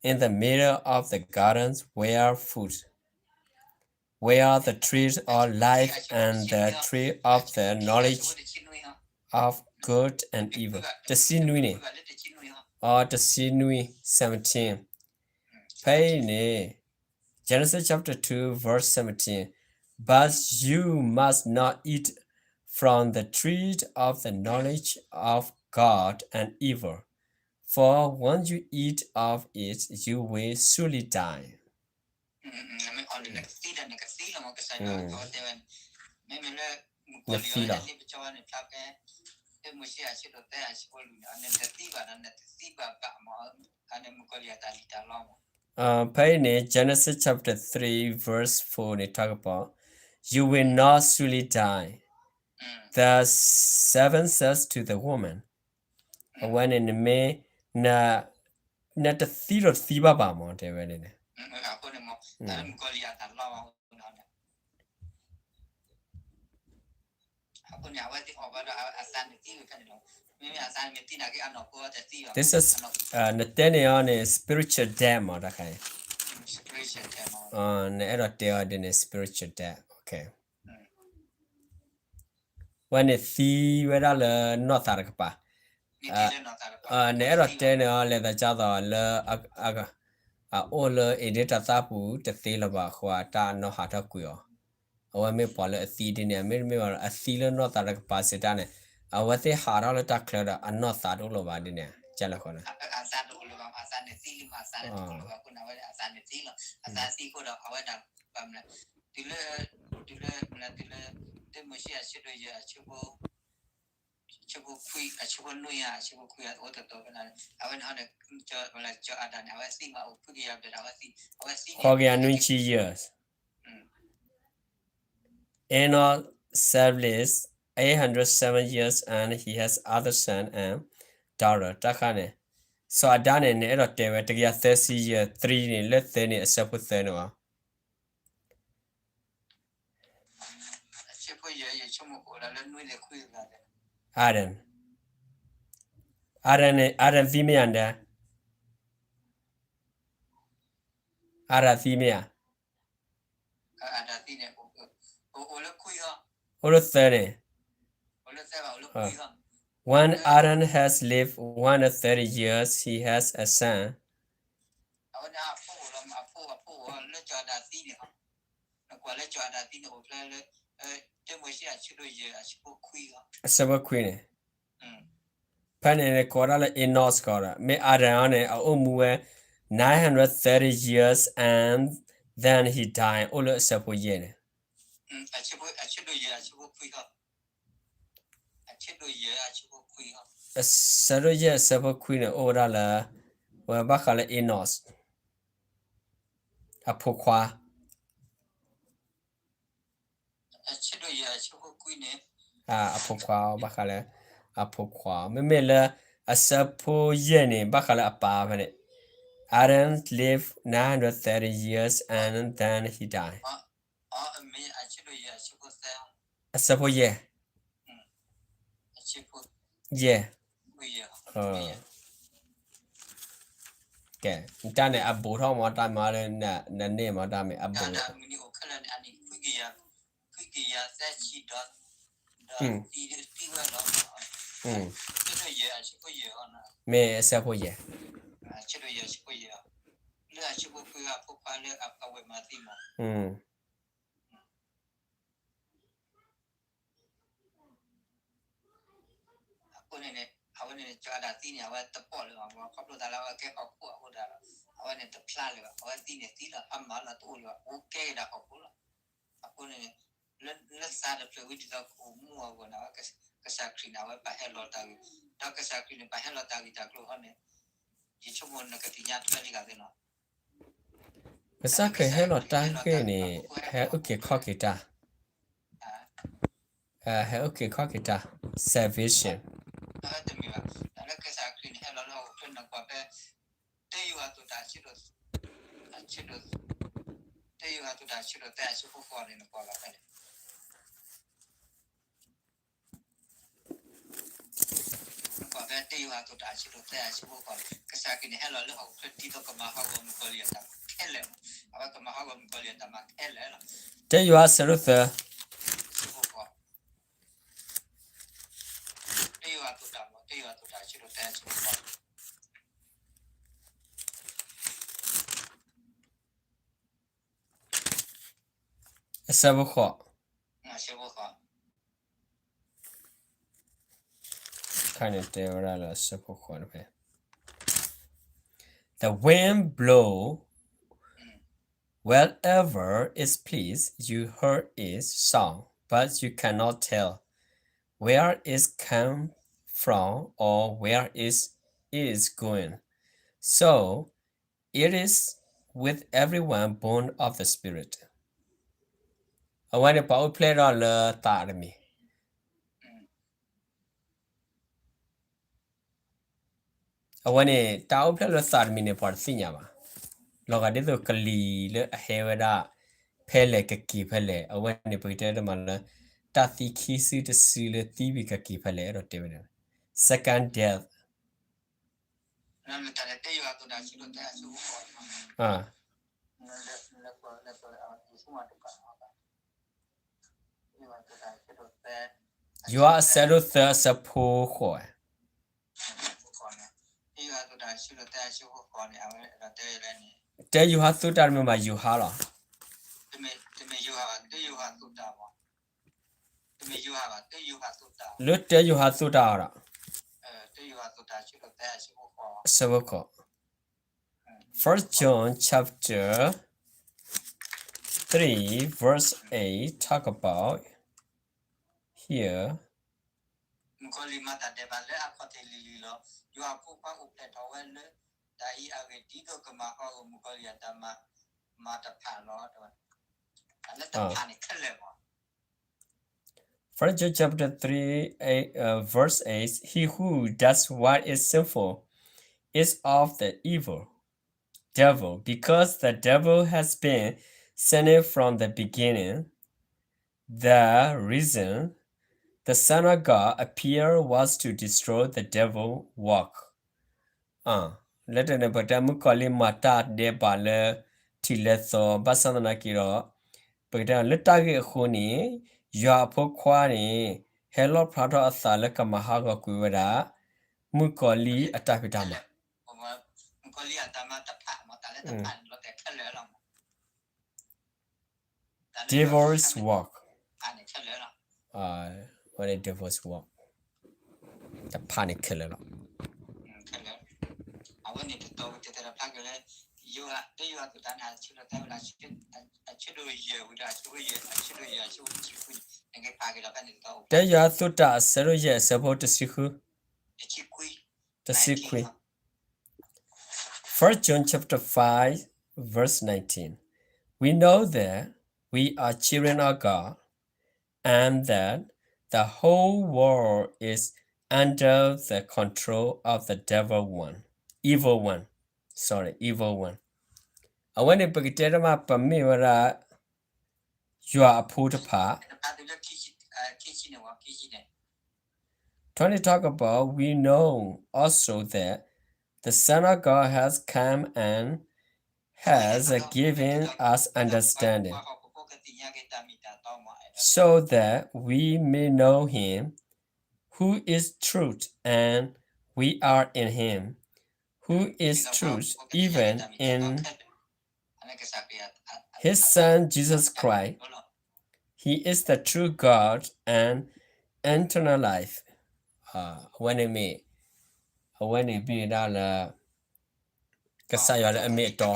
in the middle of the gardens were food, where the trees of life and the tree of the knowledge of good and evil. တဆံနွံန့ၣ်, အတဆံနွံ, seventeen. ဖဲအံၤန့ၣ် Genesis chapter two, verse seventeen. But you must not eat from the tree of the knowledge of God and evil, for when you eat of it, you will surely die. နသံလီၤ. ဖဲအံၤန့ၣ် Genesis chapter three verse fourန့ၣ် talk about, you will not surely die. The serpent says to the woman, အဝဲန့ၣ် နမ့ၢ်, န, နတသံဒီးတသံဘၣ်ဘၣ်မး တဲဝဲန့ၣ်န့ၣ်. အဃိန့ၣ် အဝဲသ့ၣ်အီၣ်ဘၣ်ဒီးအသးန့ၣ်သံဝဲဖဲန့ၣ်လီၤ. မ့မ့ၢ်အသးန့ၣ်မ့ၢ်သံနာ်က့ အနီၢ်ခိတသံဘၣ်. This is, နတဲန့ၣ်အီၤန့ၣ် spiritual death မး တခါအံၤ. နအဲၣ်ဒိးတဲအီၤဒ်န့ၣ် spiritual death, okay. ဝဲန့ၣ်သံဝဲဒၣ်လၢနီၢ်သးတကပၤ, နအဲၣ်ဒိးတဲန့ၣ်အီၤ လဲၤသးကၢ်သိးလၢ အအိၣ်လၢအ့ဒ့ၣ်တၢ်သၣ်ပူၤတသ့လၢၤဘၣ်အဃိ အတၢ်နီၢ်ဟးထီၣ်ကွံာ်အီၤ, အဝဲမ့ၢ်ပှၤလၢအသံဒ်န့ၣ် မ့တမ့ၢ်ဘၣ် အသံလၢနီၢ်သးတကပၤစံးတၢ်န့ၣ်, အဝဲသ့ၣ်ဟးထီၣ်လၢတၢ်ချၢဒီး အနီၢ်သးတအိၣ်လၢၤဘၣ်ဒ်န့ၣ် ကလဲၤဃီန့ၣ် အသးတအိၣ်လၢၤဘၣ် အသးန့ၣ်သံလီၤ အသးသံအဃိဒီး အဝဲဒၣ် ဘၣ်မနုၤ တုၤလၢ တုၤလၢ တုၤလၢ တၢမိၤၡ့အဆၢဒိၣ်ယဲၢ် အဆၢဖိခွံ အဆၢဖိနွံ အဆၢဖိခွံ အအိၣ်တတီၤဖဲန့ၣ် အဝဲန့ၣ်ဟီန့ၣ် ကၠီအၤဒၣ်န့ၣ် အဝဲသံမး အိၣ်ခွံကယၤဘျဲၣ်ဒီး အဝဲသံ အဝဲသံန့ၣ် ခွံကယၤနွံဆံ years. Enoch lived eight hundred seven years and he has other son and daughter. တၢ်ခါန့ၣ် စီၤအၤဒၣ်န့ၣ် နအဲၣ်ဒိးတဲဝဲ တကယၤသၢဆံ year, three န့ၣ် လၢသၢန့ၣ် အဆၢဖိသၢန့ၣ်ဘၣ်. Adam. Adam န့ၣ် Adam သံမ့ၢ်ဧါ နဒၣ် Adam သံမ့ၢ်ဧါ. အိၣ်လၢသၢန့ၣ်. When Adam has lived one hundred thirty years, he has a son. အဆၢဖိခွံန့ၣ်. ဖဲန့ၣ်န့ၣ် ကိးဒၣ်လၢ Enoch ကီးဒီး မ့ၢ် Adam န့ၣ် အအိၣ်မူဝဲ nine hundred thirty years and then he died အိၣ်လၢအဆၢဖိယဲၢ်န့ၣ်. အဆၢဒိၣ်ယဲၢ်အဆၢဖိခွံန့ၣ် အိၣ်ဝဲဒၣ်လၢ ဝဲဘၣ်ဃးလၢ Enoch အဖိခွါ အဖိခွါ ဘၣ်ဃးလၢ အဖိခွါ မ့မ့ၢ်လၢ အဆၢဖိယဲၢ်န့ၣ် ဘၣ်ဃးလၢအပၢ်ဖဲန့ၣ် Adam lived nine hundred thirty years and then he died. အဆၢဖိယဲၢ် ယဲၢ် ကဲ နတၢ်န့ၣ် အဘူးထီၣ်မး တၢ်မၤလၢ နန့ၢ်မး တၢ်မ့ၢ်အဘူး မ့ၢ်အဆၢဖိယဲၢ် အဃိန့ၣ်န့ၣ် အဝဲန့ၣ် ကၠီအၤဒၣ်သံန့ၣ် အဝဲတပီၣ်လၢၤဘၣ် ခီဖျိသးလၢအဝဲကဲဟီၣ်ခိၣ်အဃိဒၣ်လီၤ. အဝဲန့ၣ်တဖျါလၢၤဘၣ်, အဝဲသံန့ၣ်သံလီၤ, အမၤလီၤတအိၣ်လၢၤဘၣ်, အိၣ်ကဲကဒါဃီဖိလီၤ. အဃိန့ၣ် လၢသးတဖျၢၣ်ဝံၤဒ်သိးကအိၣ်မူအဂီၢ်န့ၣ် အဝဲကစၢ်ခရံာ်န့ၣ် အဝဲပာ်ဟဲလီၤတၢ်ဂ့ၤ, ဒီးကစၢ်ခရံာ်န့ၣ် ပာ်ဟဲလီၤတၢ်ဂ့ၤတၢ်ကျိၤအဃိန့ၣ် ယဆိကမိၣ်နကသ့ၣ်ညါထွဲလံဂၤသ့ၣ်နီၤ. ကစၢ်ခရံာ်ဟဲလီၤတၢ်ဂ့ၢ်န့ၣ် ဟဲအုၣ်က့ၤခီၣ်က့ၤတၢ်, ဟဲအုၣ်က့ၤခီၣ်က့ၤတၢ် salvation. တမ့ၢ်ဘၣ်, တၢ်လၢကစၢ်ခရံာ်န့ၣ် ဟဲလီၤလၢဟီၣ်ခိၣ်ချၢန့ၣ် ကွၢ်ဖဲ တၢယိၤဟၣ်အသိးတၢ်ဆၢဒိၣ်, တၢယိၤဟၣ်အသိးတၢ်ဆၢဒိၣ်သၢအဆၢဖိဃိးန့ၣ် နကွၢ်ဘၣ်ဖဲန့ၣ် နကွၢ်ဖဲတၢယိၤဟၣ်အသိးတၢ်ဆၢဒိၣ်သၢအဆၢဖိဃိးန့ၣ် ကစၢ်ခရံာ်န့ၣ် ဟဲလီၤလၢဟီၣ်ခိၣ်ချၢဒ်သိးကမၤဟးဂီၤမုၣ်ကီၤလံၢ်အတၢ်မၤခဲလၢာ်လီၤ. အဝဲကမၤဟးဂီၤမုၣ်ကီၤလံၢ်အတၢ်မၤခဲလၢာ်လီၤ. တၢယိၤဟၣ်အဆၢဒိၣ်သၢ အဆၢဖိဃိး, တၢယိၤဟၣ်အသိးတၢ်မၤ, တၢယိၤဟၣ်အသိးတၢ်ဆၢဒိၣ်သၢအဆၢဖိဃိး အဆၢဖိဃိး, အဆၢဖိဃိး, ခါန့ၣ်တဲဝဲဒၣ်လၢအဆၢဖိဃိးတဖဲ The wind blow wherever it please, you hear its sound, but you cannot tell where it come from or where it is going. So it is with everyone born of the Spirit. အဝဲန့ၣ်ပှၤအိၣ်ဖျဲၣ်ထီၣ်လၢသးတမံၤ အဝဲန့ၣ် တၢ်အိၣ်ဖျဲၣ်လၢသးတမံၤန့ၣ် ပှၤတသ့ၣ်ညါဘၣ်. လီၤဂာ်ဒ်သိးကလံၤလၢအဟဲဝဲဒၣ် ဖဲလဲၣ်ကက့ၤဖဲလဲၣ်, အဝဲန့ၣ် ပကတဲတမံၤလၢ တၢ်သံခံစုတစုလၢသံဝံၤကက့ၤဖဲလဲၣ် အဲၣ်ဒိးတဲဝဲန့ၣ် second death. ယိၤဟၣ်အဆၢဒိၣ်သၢအဆၢဖိဃိး, ယိၤဟၣ်အဆၢဒိၣ်သၢအဆၢဖိဃိး, တၢယိၤဟၣ်အသိးတၢ်တမ့ၢ်ဘၣ် ယိၤဟၣ်လီၤ. လၢတၢယိၤဟၣ်အသိးတၢ်ဒီး အဆၢဖိဃိး, First John chapter three verse eight talk about here. မုၣ်ကီၤလံၢ်မၤတၢ်ဒဲးဘးလၢအခီၣ်ထံးလံၤလံၤလီၤ. ယွၤအဖိခွါအိၣ်ဖျဲၣ်ထီၣ်ဝဲလၢ တၢ်အံၤအဂ့ၢ် ဒ်သိးကမၤဟးဂီၤမုၣ်ကီၤလံၢ်အတၢ်မၤ, မၤတဖၣ်လီၤ. တၢ်လၢတဖၣ်န့ၣ်ခဲလၢာ်မး First John chapter three, eight, uh, verse eight, He who does what is sinful is of the evil devil, because the devil has been sinning from the beginning. The reason the Son of God appeared was to destroy the devil work. လၢတၢ်န့ၣ် ပကတဲမုၣ်ကီၤလံၢ်မၤတၢ်ဒဲးဘးလၢထံးလၢသီ ဘၣ်ဆၣ်သနာ်က့ဒီး ပကတဲလၢတၢ်ဂ့ၢ်အဃိန့ၣ် ယွၤအဖိခွါန့ၣ် ဟဲလီၣ်ဖျါထီၣ်အသးလၢကမၤဟးဂီၤကွံာ်ဝဲဒၣ် မုၣ်ကီၤလံၢ်အတၢ်ဖံးတၢ်မၤ Devil's work. အဝဲန့ၣ် devil's work. တဖၣ်န့ၣ်ခဲလၢာ်လီၤ. တၢယိၤဟၣ်အသိးတၢ်အဆၢဒိၣ်ယဲၢ်အဆၢဖိတဆံဃု, တဆံခွံ First John chapter five, verse nineteen. We know that we are children of God, and that the whole world is under the control of the devil one, evil one, sorry, evil one. အဝဲန့ၣ် ပကတဲတမး ပမ့ၢ်ဝဲဒၣ် ယွၤအဖိတဖၣ် Twenty talk about, we know also that the Son of God has come and has given us understanding, so that we may know him who is truth, and we are in him who is truth, even in his Son Jesus Christ. He is the true God and eternal life. အဝဲန့ၣ်မ့ၢ် အဝဲန့ၣ်မ့ၢ်ဝဲဒၣ်လၢ ကစၢ်ယွၤလၢအမ့ၢ်အတီ,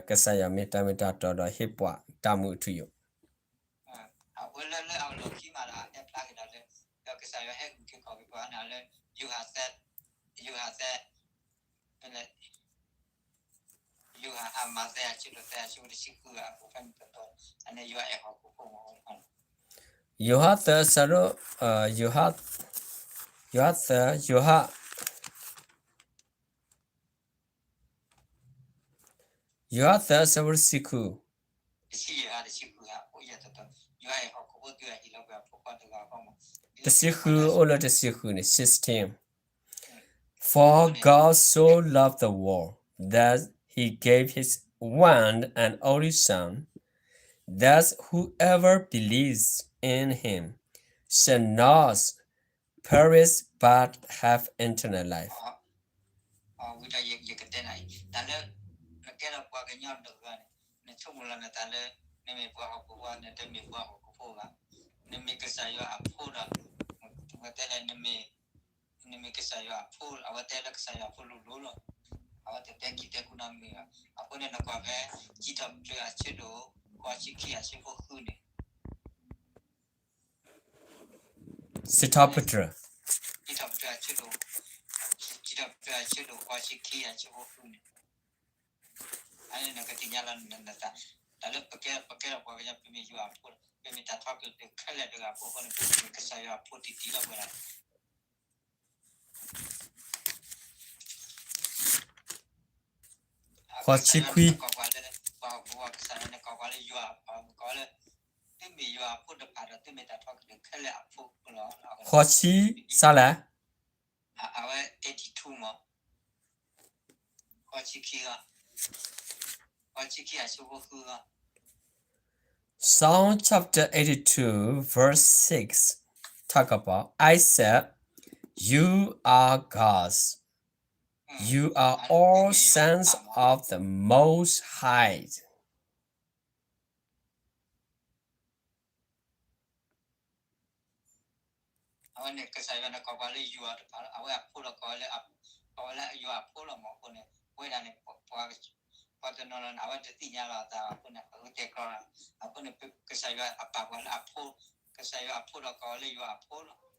ကစၢ်ယွၤမ့ၢ်တၢ်မ့ၢ်တၢ်တီဒီးဟ့ၣ်ပှၤတၢ်မူအထူအယိာ်. ယိၤဟၣ်သၢဆၢဒိၣ်, ယိၤဟၣ်သၢ, ယိၤဟၣ်, ယိၤဟၣ်သၢဆၢဖိတဆံဃု, တဆံဃုအိၣ်လၢတဆံဃုန့ၣ်, sixteen. For God so loved the world that he gave his one and only Son, that whoever believes in him shall not perish but have eternal life. ဝံၤဒီးယကတဲနၤအံၤ, တၢ်လၢနကဲထီၣ်ပှၤကညီတဂၤန့ၣ်, နဆိကမိၣ်လီၤနသးလၢ နမ့ၢ်ပှၤဟီၣ်ခိၣ်ဖိ နတမ့ၢ်ပှၤဟီၣ်ခိၣ်ဖိဘၣ်. နမ့ၢ်ကစၢ်ယွၤအဖိဒီး, အဝဲတဲလၢနမ့ၢ်, နမ့ၢ်ကစၢ်ယွၤအဖိ, အဝဲတဲလၢကစၢ်ယွၤအဖိလိၤလိၤလီၤ. အဝဲတတဲခံတဲခိၣ်နီတမံၤဘၣ်. အဃိန့ၣ်နကွၢ်ဖဲ စံးထီၣ်ပတြၢၤအဆၢဒိၣ် ဃိးဆံခံအဆၢဖိဃုန့ၣ် စံးထီၣ်ပတြၢၤ, စံးထီၣ်ပတြၢၤအဆၢဒိၣ်, စံးထီၣ်ပတြၢၤအဆၢဒိၣ်ဃိးဆံခံအဆၢဖိဃုန့ၣ်, အန့ၣ်နကသ့ၣ်ညါလီၤနသး, တၢ်လၢပကဲ, ပကဲထီၣ်ပှၤကညီ ပမ့ၢ်ယွၤအဖိ, ပမ့ၢ်တၢ်ထီကတၢၢ်ခဲလၢာ်တဂၤအဖိအဃိန့ၣ် ပမ့ၢ်ကစၢ်ယွၤအဖိတံၢ်တံၢ်လီၤဝဲဒၣ် ဃိးဆံခွံ, ဃိးဆံ, စးလဲၣ်, အဝဲ eighty-two မး, ဃိးဆံခံ, ဃိးဆံခံအဆၢဖိဃု Psalm chapter eighty-two, verse six talk about, Isaac, you are gods. You are all sons of the Most High. အဝဲန့ၣ် ကစၢ်ယွၤန့ၣ် ကိးပှၤလၢယွၤတဖၣ်လီၤ. အဝဲအဖိဒီးကိးဝဲလၢ, ကိးဝဲလၢယွၤအဖိလီၤမးအဃိန့ၣ်, ပဝဲဒၣ်န့ၣ် ပှၤတနီၤလီၤန့ၣ် အဝဲတသ့ၣ်ညါလီၤအသးအဃိန့ၣ် အဝဲတဲကျီလီၤ. အဃိန့ၣ် ကစၢ်ယွၤအပာ်ပှၤလၢအဖိ, ကစၢ်ယွၤအဖိဒီးကိးဝဲလၢယွၤအဖိလီၤ.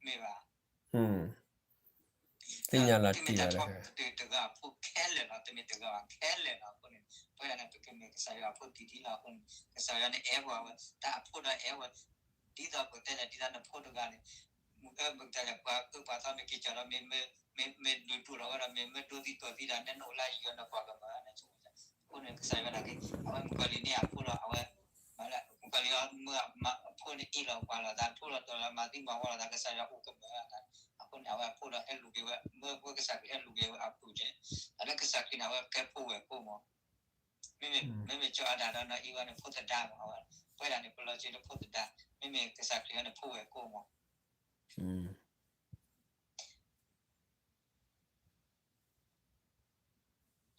မ့ၢ်ဘၣ် သ့ၣ်ညါလီၤတံၢ်လီၤ တမ့ၢ်တၢ်ထီကတၢၢ်တဂၤအဖိခဲလၢာ်လီၤ, တမ့ၢ်တဂၤဘၣ်ခဲလၢာ်လီၤ. အဃိန့ၣ် ပဝဲဒၣ်န့ၣ် ပကမ့ၢ်ကစၢ်ယွၤအဖိတံၢ်တံၢ်လီၤ. အဃိန့ၣ် ကစၢ်ယွၤန့ၣ်အဲၣ်ပှၤဝဲ, တၢ်အဖိဒီးအဲၣ်ဝဲ, ဒ်သိးပကတဲလဲၣ် ဒ်သိးနဖိတဂၤန့ၣ်, မ့ၢ်ကတဲလဲၣ် ပှၤအၢပှၤသီမ့ၢ်က့ၤကီၤဒီး မ့ၢ်ဒုးတူၢ်လီၤဝဲဒီး မ့ၢ်မ့ၢ်ဒိသံတီၤသံဒီး နဲနအိၣ်လၢယွၤနပှၤကမၢ်န့ၣ်. အဃိန့ၣ် ကစၢ်ယွၤန့ၣ်က့ၤ အဝဲမုၣ်ကီၤလံၢ်န့ၢ်အဖိလီၤ, အဝဲ မ့ၢ်လၢမုၣ်ကီၤလံၢ်အီၤ မ့ၢ်အဖိန့ၣ်အ့ၣ်လိာ်ကွၢ်လိာ်သး ထိၣ်လီၤတီၤလီၤ မၤသံမၤဝီလိာ်သး ကစၢ်ယွၤအိၣ်ကမၢ်သး. အဃိန့ၣ် အဝဲအဖိဒီးဟဲလူၤက့ၤဝဲ, မ့ၢ်ပဝဲကစၢ်ခရံာ်ဟဲလူၤက့ၤဝဲအပူၤန့ၣ်, တၢ်လၢကစၢ်ခရံာ်န့ၣ် အဝဲကဲဖိဝဲၢ်ကိာ်မး, မ့မ့ၢ်ကၠီအဒၣ်ဒီးနီၢ်အံၣ်ဝဲန့ၣ် ဖိသဒါမး, အဝဲ ပဝဲဒၣ်န့ၣ် ပလီၤစၢၤလၢဖိသဒါ, မ့မ့ၢ်ကစၢ်ခရံာ်ဝဲန့ၣ် ဖိဝဲၢ်ကိာ်မး.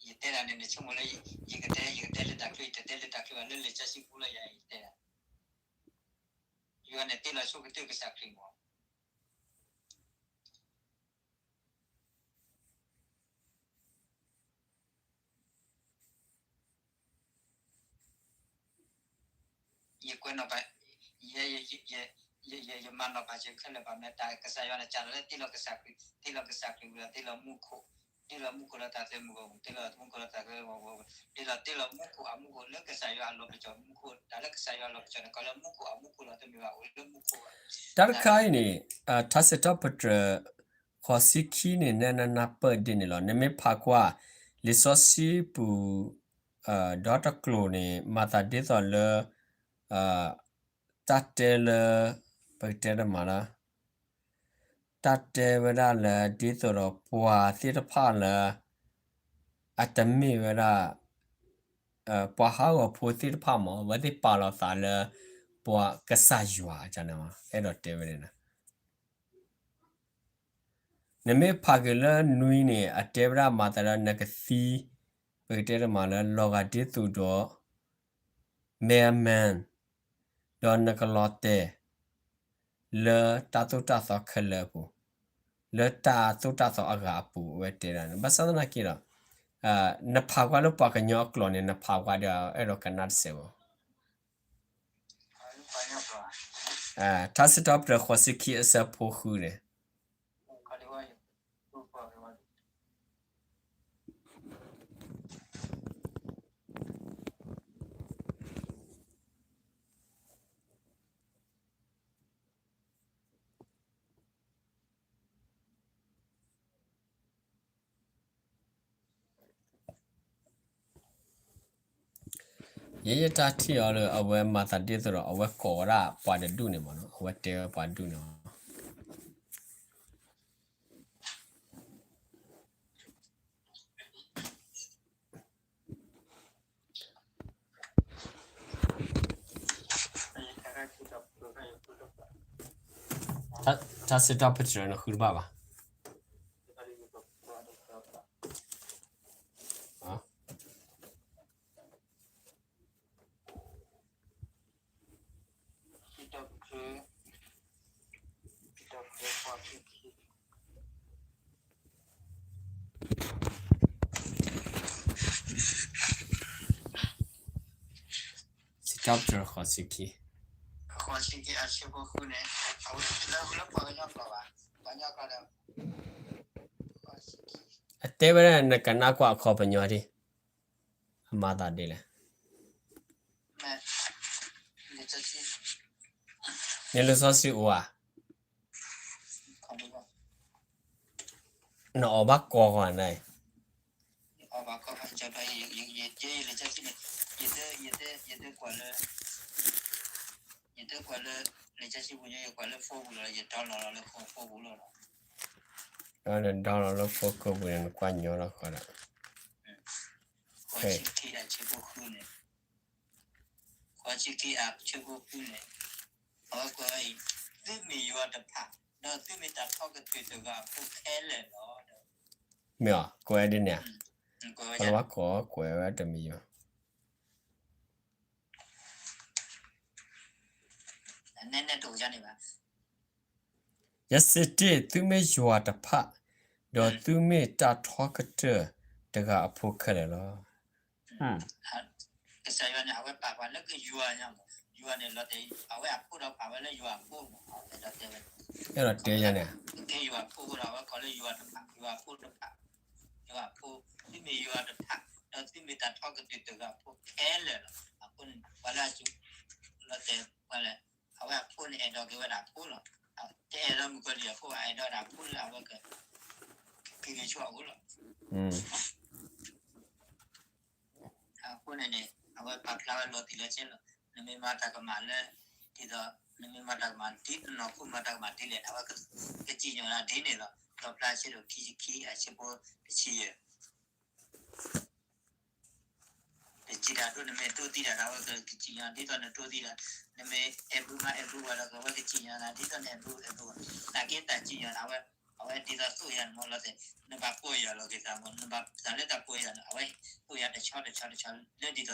ယတဲဒၣ်န့ၣ် နဆိကမိၣ်လၢ ယကတဲ ယကတဲလၢတၢ်ချၢ ယတတဲလၢတၢ်ချၢဘၣ် လၢလံာ်စီဆှံပူၤလၢယၤ ယတဲဒၣ်, ယွၤန့ၣ်တ့လီၤဆိကတၢၢ်ကစၢ်ခရံာ်မး. ယကွဲးနီၣ်ဘၣ်, ယ, ယမၤနီၣ်ဘၣ်စၢၤခဲလၢာ်ဘၣ်မ့ၢ် တၢ်ကစၢ်ယွၤန့ၣ် စးထီၣ်လၢတ့လီၤကစၢ်ခရံာ်, တ့လီၤကစၢ်ခရံာ်ဝံၤဒီး တ့လီၤမူခိၣ်, တ့လီၤမူခိၣ်လၢတၢ်သဲမုၢ်ဂီၢ်ပူၤ, တ့လီၤမူခိၣ်လၢတၢ်သဲမုၢ်ဂီၢ်ပူၤ, တ့လီၤ တ့လီၤမူခိၣ်အမူခိၣ်လၢကစၢ်ယွၤအလီၤပစီၣ်မူခိၣ်, တၢ်လၢကစၢ်ယွၤအလီၤပစီၣ်န့ၣ် ကိးလၢမူခိၣ်အမူခိၣ်လီၤ တမ့ၢ်ဘၣ်အိၣ်လၢမူခိၣ်ဘၣ်. တၢ်တခါအံၤန့ၣ် ထါစံးထီၣ်ပတြၢၤ ဃိးဆံခံန့ၣ် နနနၢ်ပၢၢ်ဒ်န့ၣ်လီၤ. နမ့ၢ်ဖးကွၢ် လံာ်စီဆှံပူၤ ဒီတကျိၤန့ၣ် မၤသးဒ်သိးလၢ တၢ်တဲလၢ ပကတဲတမးလၢ တၢ်တဲဝဲဒၣ်လၢ ဒ်သိးဒီးပှၤသ့ၣ်တဖၣ်လၢ အတမ့ၢ်ဝဲဒၣ် ပှၤဟးဂီၤဖိသ့ၣ်တဖၣ်မး အဝဲသ့ၣ်ပာ်လီၤသးလၢ ပှၤကစၢ်ယွၤန့ၣ် အဲၣ်ဒိးတဲဝဲန့ၣ် နမ့ၢ်ဖးက့ၤလၢနွံန့ၣ် အတဲဝဲဒၣ်မၤသးလၢနကသံ ပကတဲတမးလၢ လီၤဂာ်ဒ်သိးဒီး မဲအမဲၣ် ဒီးနကလီၤတဲာ် လၢတၢ်သိၣ်တၢ်သီခဲလၢာ်အပူၤ, လၢတၢ်သိၣ်တၢ်သီအဂၤအပူၤ အဝဲတဲဒၣ်န့ၣ် ဘၣ်ဆၣ်သနာ်က့ဒီး နဖးကွၢ်လၢပှၤကညီအကျိာ်န့ၣ် နဖးကွၢ်ဒီးအဲၣ်ဒိးကနၣ်တစဲးဘၣ်. ထါစံးထီၣ်ပတြၢၤ ဃိးဆံခံ အဆၢဖိဃုန့ၣ် ယဲယတၢ်ထံၣ်အီၤလၢ အဝဲမၤသးဒ်သိးဒီး အဝဲကိးဝဲဒၣ်ပှၤတဒူၣ်န့ၣ်မ့ၢ်နီၤ, အဝဲတဲဝဲပှၤဒူၣ်န့ၣ်မ့ၢ် ထါစံးထီၣ်ပတြၢၤ နဃုတဘၣ်ဘၣ်. စံးထီၣ်ပတြၢၤ ဃိးဆံခံ ဃိးဆံခံ အဆၢဖိဃုန့ၣ် အဝဲလၢ လၢပှၤကညီကျိာ်ဘၣ်, ပှၤကညီကျိာ်ဒီး အတဲဝဲဒၣ် နကနၣ်ကွၢ်အခီပညီဒ် အမၤသးဒ်လဲၣ်. နလံာ်စီဆှံအိၣ်ဧါ. နအီၣ်ဘၣ်ကိးဂၤန့ၣ် ယတဲလံာ်စီဆှံန့ၣ် ယတဲ ယတဲကွၢ်လၢ ယတဲကွၢ်လၢ လံာ်စီဆှံပူၤညါ ယကွၢ်လၢ phone ပူၤလီၤ, ယ download လီၤလၢ phone ပူၤလီၤ. ဒီးန download လၢ phone ပူၤန့ၣ် နကွၢ်ညီလီၤဃီဒီး ဃိးဆံခံ အဆၢဖိဃုန့ၣ် ဃိးဆံခံအဆၢဖိဃုန့ၣ် အဝဲကွဲးဝဲအံၤ, သုမ့ၢ်ယွၤတဖၣ်, ဒီးသုမ့ၢ်တၢ်ထီကတၢၢ်တဂၤအဖိခဲလၢာ်လီၤ. မ့ၢ်အီၤ ကွဲးဒ်န့ၣ်ဧါ. ပှၤလၢဘၣ်ကိးကွဲးဝဲတမံၤယွၤ နဲန့ၣ်တအိၣ်ယါန့ၣ်ဘၣ်. ယစံးတ့ၢ်, သုမ့ၢ်ယွၤတဖၣ်, ဒီးသုမ့ၢ်တၢ်ထီကတၢၢ်တဂၤအဖိခဲလၢာ်လီၤ. ကစၢ်ယွၤန့ၣ် အဝဲပာ်ပှၤလၢကယွၤညါမး, ယွၤန့ၣ် လီၤတဲာ် အဝဲအဖိဒီးပာ်ဝဲလၢယွၤအဖိမး, အဲၣ်ဒိးတဲဝဲ, အဲၣ်ဒိးတဲယၤန့ၣ်, ကဲယွၤအဖိအဃိဒီး အဝဲကိးလၢယွၤတဖၣ်, ယွၤအဖိတဖၣ်, ယွၤအဖိ, သုမ့ၢ်ယွၤတဖၣ်, ဒီးသုမ့ၢ်တၢ်ထီကတၢၢ်တဂၤအဖိခဲလၢာ်လီၤ. အဃိန့ၣ် ပှၤလၢအစူး လီၤတဲာ်ပှၤလဲၣ်, အဝဲအဖိန့ၣ် အဲၣ်ဒိးက့ၤဝဲဒၣ်အဖိလီၤ. တအဲၣ်ဒိးမုၣ်ကီၤလံၢ်အဖိဘၣ်, အဲၣ်ဒိးဒၣ်အဖိလၢအဝဲက က့ၤက့ၤဆိအအိၣ်လီၤ. အဃိန့ၣ်န့ၣ် အဝဲပာ်ဖျါဝဲလီၤတံၢ်လီၤဆဲးလီၤ. နမ့ၢ်မၤတၢ်ကမၣ်လၢ ဒ်သိး နမ့ၢ်မၤတၢ်ကမၣ်ဒ်တနီၤ ခိၣ်မၤတၢ်ကမၣ်ဒ်လဲၣ်န့ၣ် အဝဲကစံၣ်ညီၣ်နၤဒ်န့ၣ်လီၤ. ဒီးဖျါဆဲးလီၤ ခံဆံခံ အဆၢဖိတဆံယဲၢ် တစံးတၢ်ဒိၣ် နမ့ၢ်ဒိးသံတၢ်ဒီး အဝဲကစံၣ်ညီၣ်နၤ ဒ်သိးနဒိးသံတၢ်, နမ့ၢ်အဲၣ်ဘုမး အဲၣ်ဘုဝဲဒီး အဝဲကစံၣ်ညီၣ်နၤ ဒ်သိးနအဲၣ်ဘု အဲၣ်ဘုဝဲ, သနာ်က့တၢ်စံၣ်ညီၣ်နၤ အဝဲ အဝဲဒ်သိးသိၣ်ယၤန့ၣ်မ့ၢ်လီၤတဲာ်, နဘၣ်ပိာ်ယၤလီၤက့ၤသးမ့ၢ် နဘၣ်သးလၢတၢ်ပိာ်ယၤန့ၣ် အဝဲသိၣ်ယၤတဆီတဆီတဆီ လၢဒ်သိး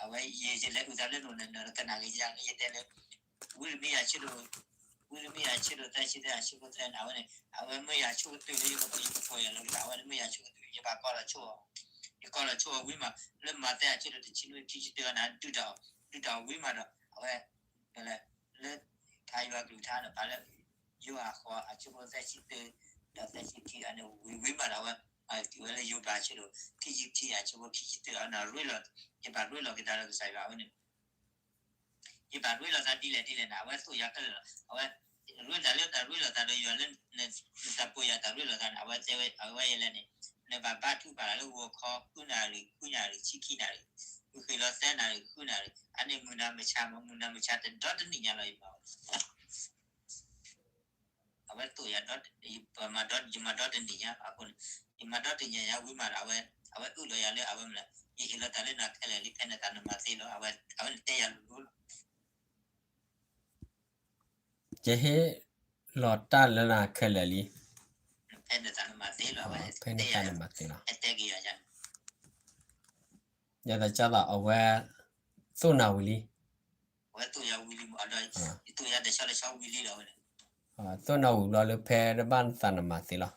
အဝဲယလဲၤအုၣ်သးလၢနအိၣ်န့ၣ် နကနၣ်က့ၤယၤ ယတဲလၢ ဝံယံးရမံယၤ ဆၢဒိၣ် ဝံယံးရမံယၤ ဆၢဒိၣ်သၢဆံသၢ အဆၢဖိသၢန့ၣ် အဝဲန့ၣ် အဝဲမၢယၤဆိကတၢၢ်လၢယကပိာ်ယၤလီၤက့ၤသး အဝဲန့ၣ်မၢယၤဆိကတၢၢ် ယဘၣ်ကီလီၤဆိအီၤ, ယကီလီၤဆိအီၤဝံၤမး လၢမးသဲအဆၢဒိၣ်တဆံနွံ ခံဆံတၢန့ၣ် ဒုၣ်တၢ်အီၣ် ဒုၣ်တၢ်အီၣ်ဝံၤမးဒီး အဝဲ ပလဲၤ လၢ ဖးယွၤကလုၢ်ကထါန့ၣ် ဖးလၢ ယိၤဟၣ်ဃိး အဆၢဖိသၢဆံတၢ ဒီးသၢဆံခံအန့ၣ် ဝံၤဝံၤမးဒီး အဝဲ အတုၤဝဲလၢယိၤဘးဆၢဒိၣ် ခံဆံခံ အဆၢဖိခံဆံတၢ အဝဲန့ၣ် ရ့လိာ် ယဘၣ်ရ့လိာ်က့ၤသးဒီးကစၢ်ယွၤအဝဲန့ၣ် ယဘၣ်ရ့လိာ်သးဒ်လဲၣ်ဒ်လဲၣ်န့ၣ် အဝဲသိၣ်ယၤခဲလၢာ်လီၤ. အဝဲ ရ့တၢ်လၢတၢ်ရ့လိာ်သးဒီးယွၤလၢ နတၢ်ပိာ်ယၤတၢ်ရ့လိာ်သးန့ၣ် အဝဲတဲဝဲ အဝဲယဲလဲၣ်န့ၣ် နဘၣ်ဘါထုကဖၣ်လၢဂီၤခီ ဃုနၣ်ရံၣ် ဃုနၣ်ရံၣ် ဆံခံနၣ်ရံၣ် ဃုဃ့ၢ်လီၤသၢနၣ်ရံၣ် ဃုနၣ်ရံၣ် အန့ၣ်မုၢ်နၤမုၢ်ဆါမး မုၢ်နၤမုၢ်ဆါတဒီတနံၣ်ညါလီၤ ယမၤဝဲ အဝဲသိၣ်ယၤ ယမၤဒီတနံၣ်ညါ အဃိန့ၣ် ယမၤဒီတနံၣ်ညါဝံၤမးဒီး အဝဲ အဝဲအုၣ်လီၤယၤလၢအဝဲမနုၤ ယဟ့ၣ်လီၤတၢ်လၢနၤခဲလၢာ်လံ ဖဲနသးနမၤသ့လီၤ အဝဲ အဝဲန့ၣ်တဲယၤလိၤလိၤလီၤ. ယဟ့ၣ်လီၤတၢ်လၢနၤခဲလၢာ်လံ ဖဲနသးနမၤသ့လီၤ အဝဲ ဖဲနသးနမၤသ့လီၤ အတဲက့ၤယၤ ယသးကၢ်သးအဝဲ သိၣ်နၤဝံၤလံ အဝဲသိၣ်ယၤဝံၤလံမး ဒီး ယသိၣ်ယၤတဆီတဆီဝံၤလံဒီးဝဲန့ၣ် သိၣ်နီၣ်ဝံၤဘျီလၢဖဲတဘၣ်နသးနမၤသ့လီၤ.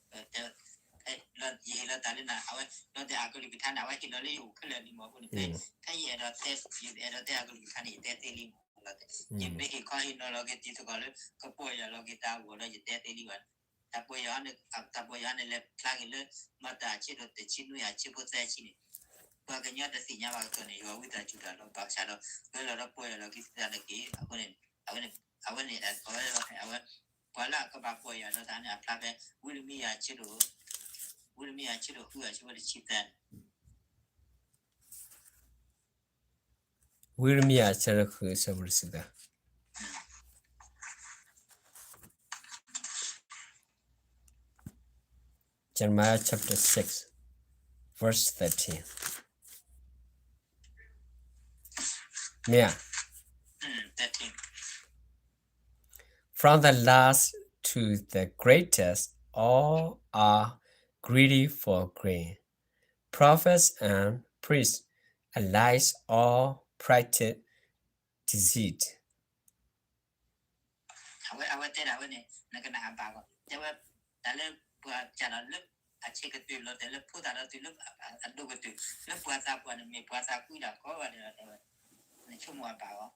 လီၤယဟ့ၣ်လီၤတၢ်လၢနၤ အဝဲ လီၤတဲအကလုၢ်ကထါန့ၣ် အဝဲဟ့ၣ်လီၤလၢယအိၣ်ခဲလၢာ်လံမးအဃိန့ၣ် ဖဲ ဖဲယအဲၣ်ဒိးတဲ ယအဲၣ်ဒိးတဲအကလုၢ်ကထါန့ၣ် ယတဲသ့လံမး လီၤတဲ ယမ့ၢ်ဟ့ၣ်ခီဟ့ၣ်နီၤလီၤက့ၤတံၤသကိးလၢ ကပီၢ်ယၢ်လီၤက့ၤတၢ်အဂီၢ်ဒီး ယတဲသ့လံဘၣ်. တၢ်ပီၢ်ယၢ်န့ၣ် တၢ်ပီၢ်ယၢ်န့ၣ် လဲၤဖျါက့ၤလၢ မၤတၢ်အဆၢဒိၣ်တဆံနွံအဆၢဖိသၢဆံန့ၣ် ပှၤကညီတသ့ၣ်ညါဘၣ်ကတီၢ်န့ၣ် ယွၤဝံသးစူၤတၢ်လီၤ ဘၣ်ဆၣ်ဒီး ဝဲလီၤဒီးပီၢ်ယၢ်လီၤက့ၤတံၤသကိးန့ၣ်က့ၤ အဃိန့ၣ် အဝဲန့ၣ် အဝဲန့ၣ် အဝဲ အဝဲ ပှၤလၢအကဘၣ်ပီၢ်ယၢ်လီၤတၢ်န့ၣ် အဖျါဖဲ ဝံရမံယၤဆၢဒိၣ် ဝံရမံယၤဆၢဒိၣ်ဃုအဆၢဖိတဆံသၢန့ၣ် ဝံရမံယၤဆၢဒိၣ်ဃုအဆၢဖိတဆံသၢ Jeremiah chapter six, verse thirteen. မ့ၢ်ဧါ. From the last to the greatest, all are greedy for gain. Prophets and priests alike all practice deceit. အဝဲ အဝဲတဲဒၣ်ဝဲန့ၣ် နကနၣ်အဘၣ်ဂီၢ် တဲဝဲ တၢ်လၢပှၤကၢ်ဒီးလၢ အဆ့ကတၢၢ်လီၤတဲာ်လၢဖိသၣ်ဒီးတုၤလၢ အဒိၣ်ကတၢၢ် လၢပှၤသးပှၢ်န့ၣ်မ့ၢ်ပှၤသးကွံတၢ်ကိးဂၤဒဲးလီၤတဲဝဲ နဆိကမိၣ်အဘၣ်ဂီၢ်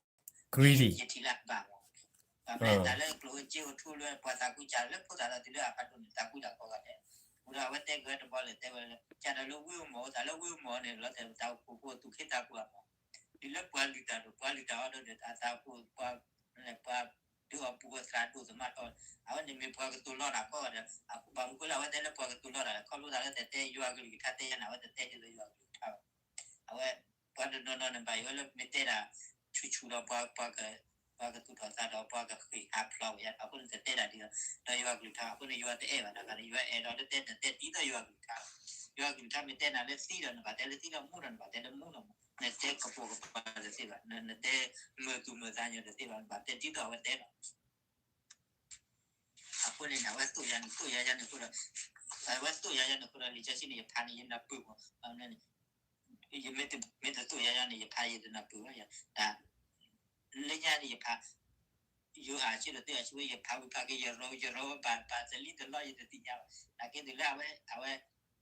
greedy ယထံၣ်လၢအဘၣ်ဂီၢ် ဘၣ်မနုၤတၢ်လၢကျိၣ်ဧိၤစ့ဧိၤထူလၢပှၤသးကွံကၢ်လၢဖိသၣ်ဒီးတုၤလၢအဖးဒိၣ်န့ၣ် သးကွံတၢ်ကိးဂၤဒဲး ဝံၤဒီးအဝဲတဲက့ၤဝဲတဘီလၢတဲဝဲလၢ ကၢ်ဒီးလၢဝ့ၢ်မီၢ် တၢ်လၢဝ့ၢ်မီၢ်န့ၣ် လီၤတဲာ်တၢ်အိၣ်ဖှိၣ်ဖိသူၣ်ခ့သးပှၢ်မီၢ် တုၤလၢပှၤလုၢ်တၢ်ဒိၣ် ပှၤလုၢ်တၢ်အီၤဒီး အသးအိၣ်ဖှိၣ် ပှၤ ပှၤဒုးအီၣ်ပူၤအသရၣ်ဒိၣ်သမါထီၣ် အဝဲန့ၣ်မ့ၢ်ပှၤကတိၤလီတၢ်ကိးဂၤဒဲး ဘၣ်မနုၤဃိလၢအဝဲတဲလၢပှၤကတိၤလီတၢ်လဲၣ် ခီဖျိသးလၢတဲတဲယွၤကလုၢ်ကထါတဲယၤန့ၣ် အဝဲတတဲဒ်သိးယွၤကလုၢ်ကထါဘၣ် အဝဲ ပှၤတနီၤနီၤန့ၣ်ဘၣ်ယိၣ်လၢမ့ၢ်တဲဒၣ် ဆူၣ်ဆူၣ်ဒီးပှၤ ပှၤက ပှၤကသူၣ်ထီၣ်သးထီၣ် ပှၤကဃ့ၢ်ဟးဖျိးဝဲ အဃိန့ၣ်တတဲဒၣ်ဒ်သိး ဒီးယွၤကလုၢ်ကထါ အဃိန့ၣ်ယွၤတအဲၣ်ဘၣ်တၢ်ခါန့ၣ် ယွၤအဲၣ်ဒိးလၢတဲနတဲဒ်သိးယွၤကလုၢ်ကထါ ယွၤကလုၢ်ကထါမ့ၢ်တဲနၤလၢသံဒီးနဘၣ်တဲလၢသံလီၤ မူဒီးနဘၣ်တဲလၢမူလီၤ နတဲကပိာ်ကပၤတသ့ဘၣ် နတဲမုာ်သူၣ်မုာ်သးညီတသ့ဘၣ် နဘၣ်တဲဒ်သိးအဝဲတဲလီၤ အဃိန့ၣ် အဝဲသိၣ်ယၤန့ၣ် သိၣ်ယၤယၤန့ၣ်အဃိဒီး အဝဲသိၣ်ယၤယၤန့ၣ်အဃိဒီး လံာ်စီဆှံန့ၣ် ယဖးန့ၣ် ယနၢ်ပၢၢ်မး မ့ၢ်တသိၣ်ယၤယၤန့ၣ် ယဖးယတနၢ်ပၢၢ်ဘၣ် တၢ် လၢညါန့ၣ် ယဖး ယိၤဟၣ်အဆၢဒိၣ်တၢအဆၢဖိ ယဖးဝံၤဖးက့ၤ ယရီ ယရီဘၣ်ဘၣ်တလံတလီ ယတသ့ၣ်ညါဘၣ် နာ်က့တုၤလၢအဝဲ အဝဲ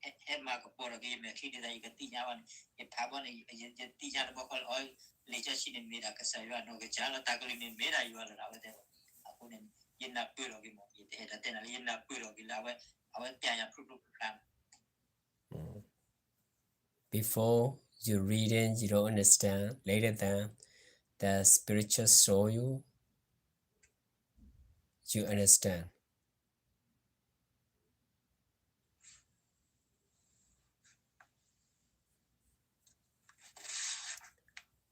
ဟဲမၤကပီၤထီၣ်က့ၤယမဲာ်ချံဒ်သိးယကသ့ၣ်ညါဘၣ်န့ၣ် ယဖးဘီန့ၣ် ယသ့ၣ်ညါတဘီဃီလၢ လံာ်စီဆှံန့ၣ်မ့ၢ်ဒၣ်ကစၢ်ယွၤအနီၢ်ကစၢ်လီၤ တၢ်ကလုၢ်န့ၣ်မ့ၢ်ဒၣ်ယွၤလီၤ အဝဲတဲဘၣ် အဃိန့ၣ် ယနၢ်ပၢၢ်ထီၣ်က့ၤမး ယတအဲၣ်ဒိးတဲနၤလၢ ယနၢ်ပၢၢ်ထီၣ်က့ၤလၢအဝဲ အဝဲပျၢ်ယၤဖျိဖျိဖျါဖျါ Before you reading, you don't understand. Later than the spiritual show you, you understand.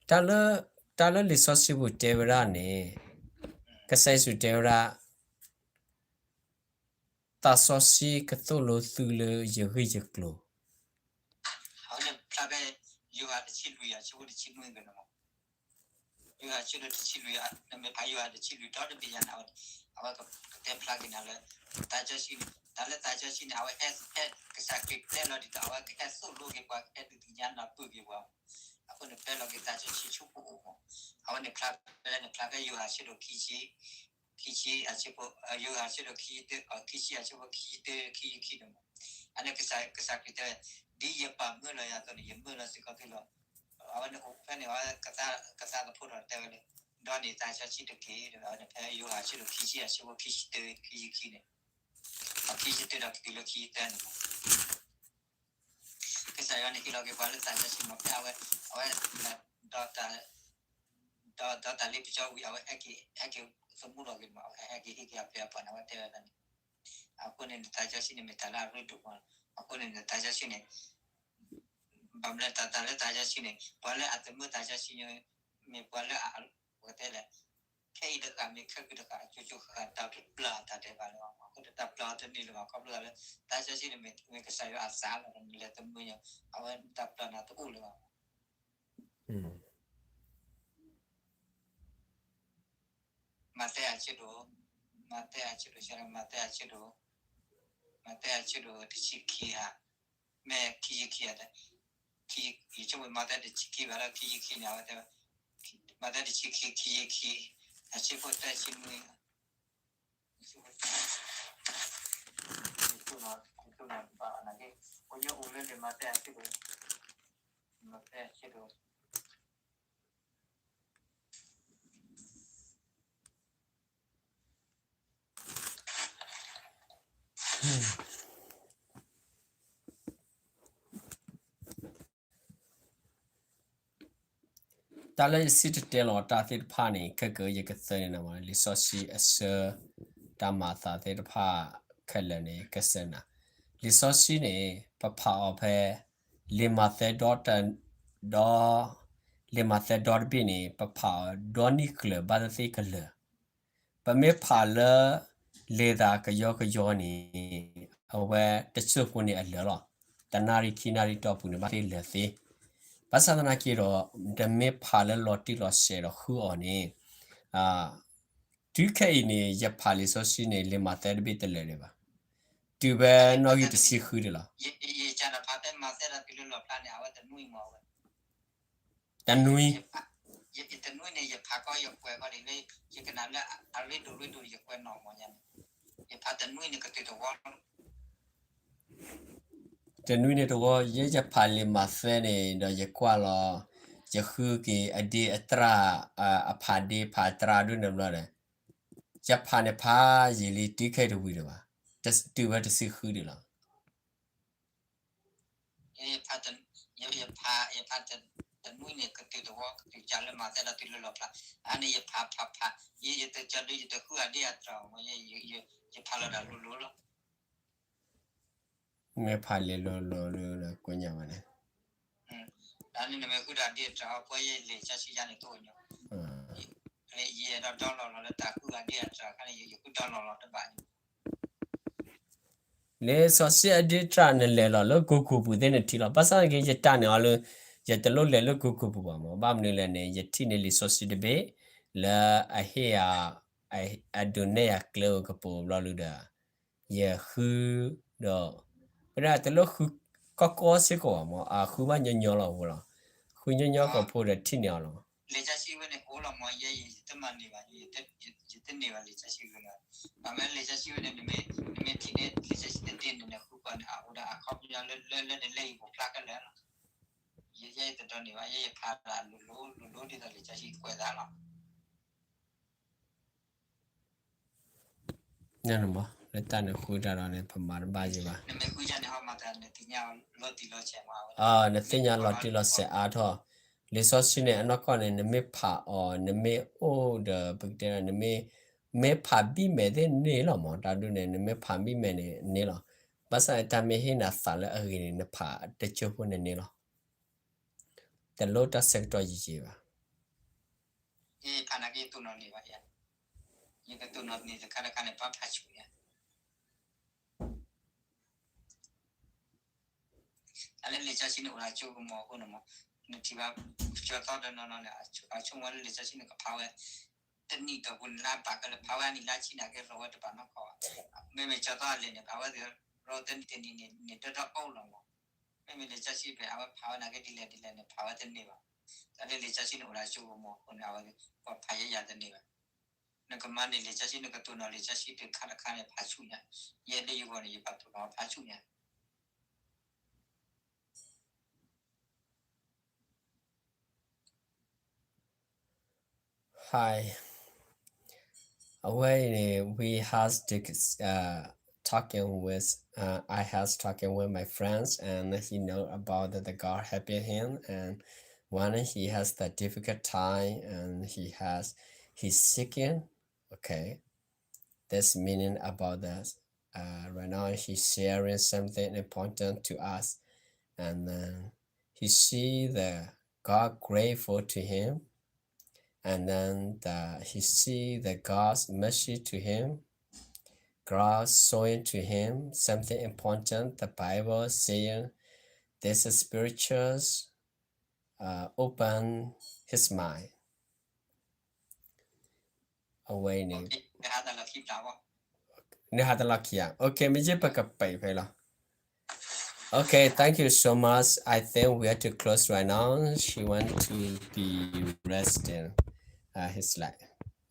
တၢ်လၢ တၢ်လၢလံာ်စီဆှံပူၤတဲဝဲဒၣ်န့ၣ် ကစၢ်ယ့ၣ်ၡူးတဲဝဲဒၣ် သးစီဆှံကသိၣ်လိသုလၢယဂ့ၢ်ယကျိၤ အဝဲန့ၣ်ဖျါဖဲ ယိၤဟၣ်တဆံလွံၢ်အဆၢဖိတဆံနွံက့ၤန့ၣ်မး ယိၤဟၣ်အဆၢဒိၣ်တဆံလွံၢ် နမ့ၢ်ဖးယိၤဟၣ်တဆံလွံၢ်ဒီတဘ့ၣ်ညါန့ၣ် အဝဲ အဝဲကတဲဖျါက့ၤနၤလၢ သးစီဆှံန့ၣ် တၢ်လၢသးစီဆှံန့ၣ် အဝဲဟဲ ဟဲ ကစၢ်ခရံာ်တဲလီၤဒ်သိး အဝဲကဟဲသိၣ်လိက့ၤပှၤ ကဟဲဒုးသ့ၣ်ညါနၢ်ပၢၢ်က့ၤပှၤ အဃိန့ၣ်ဖဲလီၤက့ၤသးစီဆှံဆူပအိၣ်မး အဝဲန့ၣ်ဖျါဖဲန့ၣ် ဖျါဖဲယိၤဟၣ်အဆၢဒိၣ်ခံဆံ ခံဆံအဆၢဖိ ယိၤဟၣ်အဆၢဒိၣ်ခံဆံတၢ ခံဆံအဆၢဖိခံဆံတၢ ခံဆံခံန့ၣ်မး အန့ၣ်ကစၢ် ကစၢ်ခရံာ်တဲဝဲ ဒ်ယပၢ်မၢလီၤယၤအသိးန့ၣ် ယမၢလီၤစ့ၢ်ကီးသုလီၤ အဝဲန့ၣ်အိၣ်ဖဲန့ၣ် အဝဲကသါ ကသါသဖှိၣ်ထီၣ်တဲဝဲလၢ ဒီးန့ၢ်သးစီဆှံတက့ၢ် အဝဲန့ၣ်ဖဲယိၤဟၣ်အဆၢဒိၣ်ခံဆံအဆၢဖိခံဆံတၢ ခံဆံခံန့ၣ် ခံဆံတၢဒီးကတုၤလၢခံဆံသၢန့ၣ်မး ကစၢ်ယွၤန့ၣ်ဟ့ၣ်လီၤက့ၤပှၤလၢသးစီဆှံမး ဖဲအဝဲ အဝဲ ဒီးတၢ် ဒီး ဒီးတၢ်လ့ပစီဝံၤ အဝဲဟဲက့ၤ ဟဲက့ၤသမူထီၣ်က့ၤမး အဝဲဟဲက့ၤဟ့ၣ်က့ၤအပျဲၢ်အဘီၣ်န့ၣ် အဝဲတဲဝဲဒၣ်န့ၣ် အဃိန့ၣ်န့ၣ် သးစီဆှံန့ၣ်မ့ၢ်တၢ်လၢအရ့ဒိၣ်မး အဃိန့ၣ်န့ၣ် သးစီဆှံန့ၣ် ဘၣ်မနုၤတၢ် တၢ်လၢသးစီဆှံန့ၣ် ပှၤလၢအသမၢသးစီဆှံ မ့ၢ်ပှၤလၢအ ပကတဲလဲၣ် ခဲအံၤတဃၣ်မ့ၢ်ခဲကုာ်တဃၣ် အကၠိကၠိဃၣ်ဃၣ် တၢ်တပျၢ်တၢ်ဒဲးဘးလၢၤဘၣ်မး အဃိန့ၣ်တၢ်ပျၢ်အီၤတန့ၢ်လၢၤဘၣ် ခီဖျိလၢ သးစီဆှံန့ၣ်မ့ၢ် မ့ၢ်ကစၢ်ယွၤအသးလီၤ နလဲၤသမၢညါ အဝဲတၢ်ပျၢ်နၤတအိၣ်လၢၤဘၣ်မး မးသဲအဆၢဒိၣ် မးသဲအဆၢဒိၣ် မးသဲအဆၢဒိၣ် မးသဲအဆၢဒိၣ်တဆံခံဧါ မ့ၢ်ခံဆံခံဧါ ခံ ယဆိကမိၣ်မးသဲတဆံခံဘၣ်ဒီးခံဆံခံန့ၣ် အဝဲတဲ မးသဲတဆံခံ ခံဆံခံ အဆၢဖိသၢဆံနွံ ယသူၣ်နၢ်တဘၣ်ဘၣ်နာ်က့, အိၣ်ယအိၣ်လၢလံာ်မးသဲအဆၢဒိၣ်, လံာ်မးသဲအဆၢဒိၣ် တၢ်လၢယစံၣ်တဲၤတဲလီၤတၢ်သ့ၣ်တဖၣ်န့ၣ် ခဲကယကသၢနၤမး လံာ်စီဆှံအဆၢ တၢ်မၤအသးသ့ၣ်တဖၣ်ခဲလၢာ်န့ၣ် ကစၢနၤ. လံာ်စီဆှံန့ၣ် ပဖးအီၤဖဲ လံာ်မးသဲဒီတ, ဒီ, လံာ်မးသဲဒီတဘ့ၣ်န့ၣ် ပဖးအီၤဒီနံၣ်ကျၢၤဘၣ်သ့ၣ်သ့ၣ်ကလၢာ် ပမ့ၢ်ဖးလၢ လံာ်သးကယီကယီန့ၣ် အဝဲတစိၢ်ဖိန့ၣ်အလၢာ်လီၤ. တနၣ်ရံၣ်ခံနၣ်ရံၣ်တီၢ်ပူၤန့ၣ် ဘၣ်သ့ၣ်လၢာ်သ့. ဘၣ်ဆၣ်သနာ်က့ဒီး တမ့ၢ်ဖးလၢလီၤတံၢ်လီၤဆဲးဒီးဃုအီၤန့ၣ်, တုၤခဲအံၤန့ၣ် ယဖးလံာ်စီဆှံန့ၣ် လံာ်မးသဲတဘ့ၣ်တလၢာ်ဒံးဘၣ်. တုၤဖဲနီၣ်ဂံၢ်တဆံဃုဒံးလီၤ. တနွံ, တနွံန့ၣ် ယဖးကီယကွဲးခီဒ်လၢ ယကနၣ်လၢအရ့ဒိၣ်ရ့ဒိၣ် ယကွဲးနီၢ်မးညါန့ၣ်, ယဖးတနွံန့ၣ်ကတုၤတဝီလီၤ. တနွံန့ၣ်တဝီ ယဲယဖးလံာ်မးသဲန့ၣ် ဒီးယကွၢ်လီၤ, ယဃုက့ၤအဒ့အတြၢ်, အဖးဒ့ဖးတြၢ်ဒ်န့ၣ်ဘျီဒီး, ယဖးန့ၣ်ဖးယံာ်လံ တုၤခဲအံၤတဝံၤဒံးဘၣ်, တုၤဝဲတဆံဃုဒံးလီၤ. ယဖး, ယဖးတနွံန့ၣ် ကတုၤတဝီ ကတုၤကလၢမးသဲဒီးတုၤလၢလီၤဖျါ, အန့ၣ်ယဖးဖးဖး, ယတကဒု ယတဃုအဒ့အတြၢ်မး, ယဖးလီၤဒၣ်လိၤလိၤလီၤ. မ့ၢ်ဖးလံာ်လိၤလိၤဒီးကိးညါဘၣ်န့ၣ်, တၢ်န့ၣ်နမ့ၢ်ဃုဒၣ်ဒ့အတြၢ်အီၤ ပှၤယဲလံာ်စီဆှံယါန့ၣ်တအိၣ်ညါ, ယအဲၣ်ဒိး download လီၤလၢတၢ်ဃုအဒ့အတြၢ်အခါန့ၣ် ယဃု download လီၤတဘၣ်ညါ. လံာ်စီဆှံအဒ့တြၢ်နလဲၤလီၤလၢ Google ပူၤသ့ၣ်နထံၣ်လီၤ. ဘၣ်ဆၣ်က့ ယတၢ်န့ၣ်အီၤလၢ ယတလိၣ်လဲၤလၢ Google ပူၤဘၣ်မး, ဘၣ်မနုၤလဲၣ်န့ၣ် ယထံၣ်န့ၢ်လံာ်စီဆှံတဘ့ၣ် လၢအဟ့ၣ်ယၤ, အဒုးနဲၣ်ယၤကျဲဧိၤကပူၤဘျီလံဒီး ယဃု, ဒီး ပဒၣ်တလိၣ်ဃုကီကီစ့ၢ်ကီးဘၣ်မး, အဃုဘၣ်ညီညီလီၤဝဲလီၤ. ဃုညီညီကီၢ်ဖိဒီးထံၣ်န့ၢ်အီၤလီၤ. လံာ်စီဆှံဝဲန့ၣ်အိၣ်လီၤမး, ယဲယတမၤန့ၢ်ဘၣ်, ယတန့ၢ်ဘၣ်လံာ်စီဆှံဝဲန့ၣ်, ဘၣ်မနုၤလံာ်စီဆှံဝဲန့ၣ် နမ့ၢ်, နမ့ၢ်ထံၣ်န့ၢ်လံာ်စီဆှံတဒ့န့ၣ် နဃုကီၢ်န့ၣ် အအိၣ်ဒီးအခီပညီလၢ လၢနလဲၤဟံၣ်ပူၤဖျါခဲလၢာ်လီၤ. ယဲယတဒိးန့ၢ်ဘၣ်, ယဲယဖးဒၣ်လိၤလိၤ လိၤလိၤဒ်သိးလံာ်စီဆှံကွဲးသးလီၤ. လၢတၢ်န့ၣ်ဃုတၢ်ဒီးန့ၣ် ပမၤတဘၣ်ယံၤဘၣ်. နသ့ၣ်ညါလီၤတံၢ်လီၤဆဲးမး, နသ့ၣ်ညါလီၤတံၢ်လီၤဆဲးအါထီၣ်, လံာ်စီဆှံန့ၣ် အနီၢ်ကီၢ်န့ၣ် နမ့ၢ်ဖးအီၤ နမ့ၢ်အိၣ်ဒီး ပကတဲဒၣ် နမ့ၢ်, မ့ၢ်ဖးဘံၣ်မဲာ်သ့ၣ်န့ၣ်လီၤမး, တၢ်ဒ်န့ၣ် နမ့ၢ်ဖးဘံၣ်မဲာ်န့ၣ်န့ၣ်လီၤ. ဘၣ်ဆၣ်တၢ်မ့ၢ်ဟ့ၣ်နၤသးလၢအဂ့ၤန့ၣ် နဖးတစိၢ်ဖိန့ၣ်န့ၣ်လီၤ. တလိၣ်တၢ်ဆၢကတီၢ်ယံၤယံၤဘၣ်. ယကတိၢ်နီၣ်န့ၣ်တခါတခါန့ၣ် ဘၣ်ဖးဆူၣ်ညါ, တၢ်လၢလံာ်စီဆှံန့ၣ်အိၣ်ဒီးအစိကမီၤအဃိန့ၣ်မး, နထံၣ်ဘၣ်, ကၠီသီတနီၤနီၤန့ၣ် အဆိကမိၣ်လၢလံာ်စီဆှံန့ၣ် ကဖးဝဲ တနံၣ်တီၢ်ပူၤန့ၣ်လၢအဘၣ်ကလၢ ဖးဝဲအနံၣ်လၢဆံန့ၣ် ကဲလီၤဝဲတဘၣ်နီတခီဘၣ်. မ့မ့ၢ်ကၠီသီအလဲၣ်န့ၣ် ဖးဝဲသ့ၣ်ရီတနံၣ်တနံၣ်န့ၣ် ဒီဒီအိၣ်လီၤမး. မ့မ့ၢ်လံာ်စီဆှံဖဲအဝဲဖးဝဲနာ်က့ဒ်လဲၣ်ဒ်လဲၣ်န့ၣ် ဖးဝဲတန့ၢ်ဘၣ်. တၢ်လၢလံာ်စီဆှံန့ၣ်အိၣ်ဒီးအစိကမီၤအဃိန့ၣ် အဝဲပှၤဖးယဲယၤတန့ၢ်ဘၣ်. နကမၤန့ၢ်လံာ်စီဆှံ နကတိၢ်နီၣ်လံာ်စီဆှံတခါတခါန့ၣ် ဖးဆူၣ်ညါ, ယဲလၢယဂီၢ်န့ၣ် ယပာ်တိၢ်နီၣ်ဖးဆူၣ်ညါ. Hi. When we has the, uh, talking with, uh, I has talking with my friends, and he know about the, the God helping him, and when he has the difficult time, and he has, he's seeking, okay, this meaning about that. Uh, right now, he's sharing something important to us, and then he see the God grateful to him, and then the, he see the God's mercy to him. God showing to him something important. The Bible saying this is spirituals, uh, open his mind. အဝဲန့ၣ် နဟးတလီၢ်ခံဧါ. Okay, မ့ၢ်ယဲပကပာ်ဖဲလီၤ. Okay, thank you so much. I think we have to close right now. She want to be resting. Uh, he's like,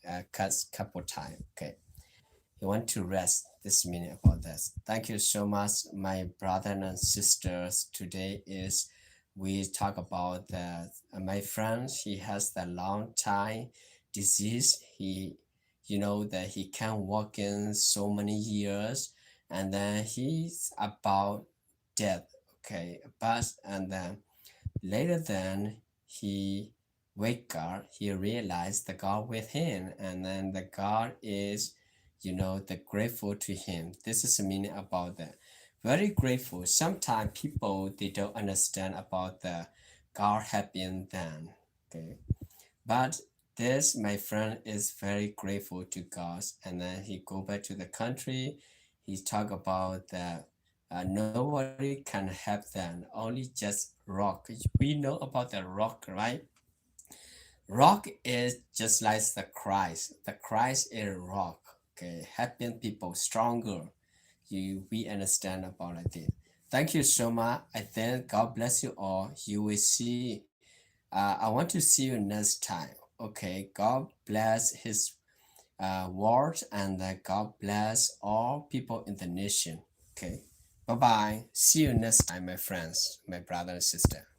uh, cous-, couple time. Okay. He want to rest. This meaning about this. Thank you so much, my brother and sisters. Today is we talk about that, uh, my friend, he has the long time disease. He, you know, that he can't walk in so many years, and then he's about death. Okay, but, and then later then he wake up, he realized the God with him, and then the God is, you know, the grateful to him. This is the meaning about that. Very grateful. Sometimes people, they don't understand about the God helping them. Okay, but this, my friend is very grateful to God, and then he go back to the country. He talk about the, uh, nobody can help them, only just rock. We know about the rock, right? Rock is just like the Christ. The Christ is rock. Okay, helping people stronger. You, we understand about it. Thank you so much. I think God bless you all. You will see. Uh, I want to see you next time. Okay, God bless his, uh, word, and, uh, God bless all people in the nation. Okay, bye bye. See you next time, my friends, my brother and sister.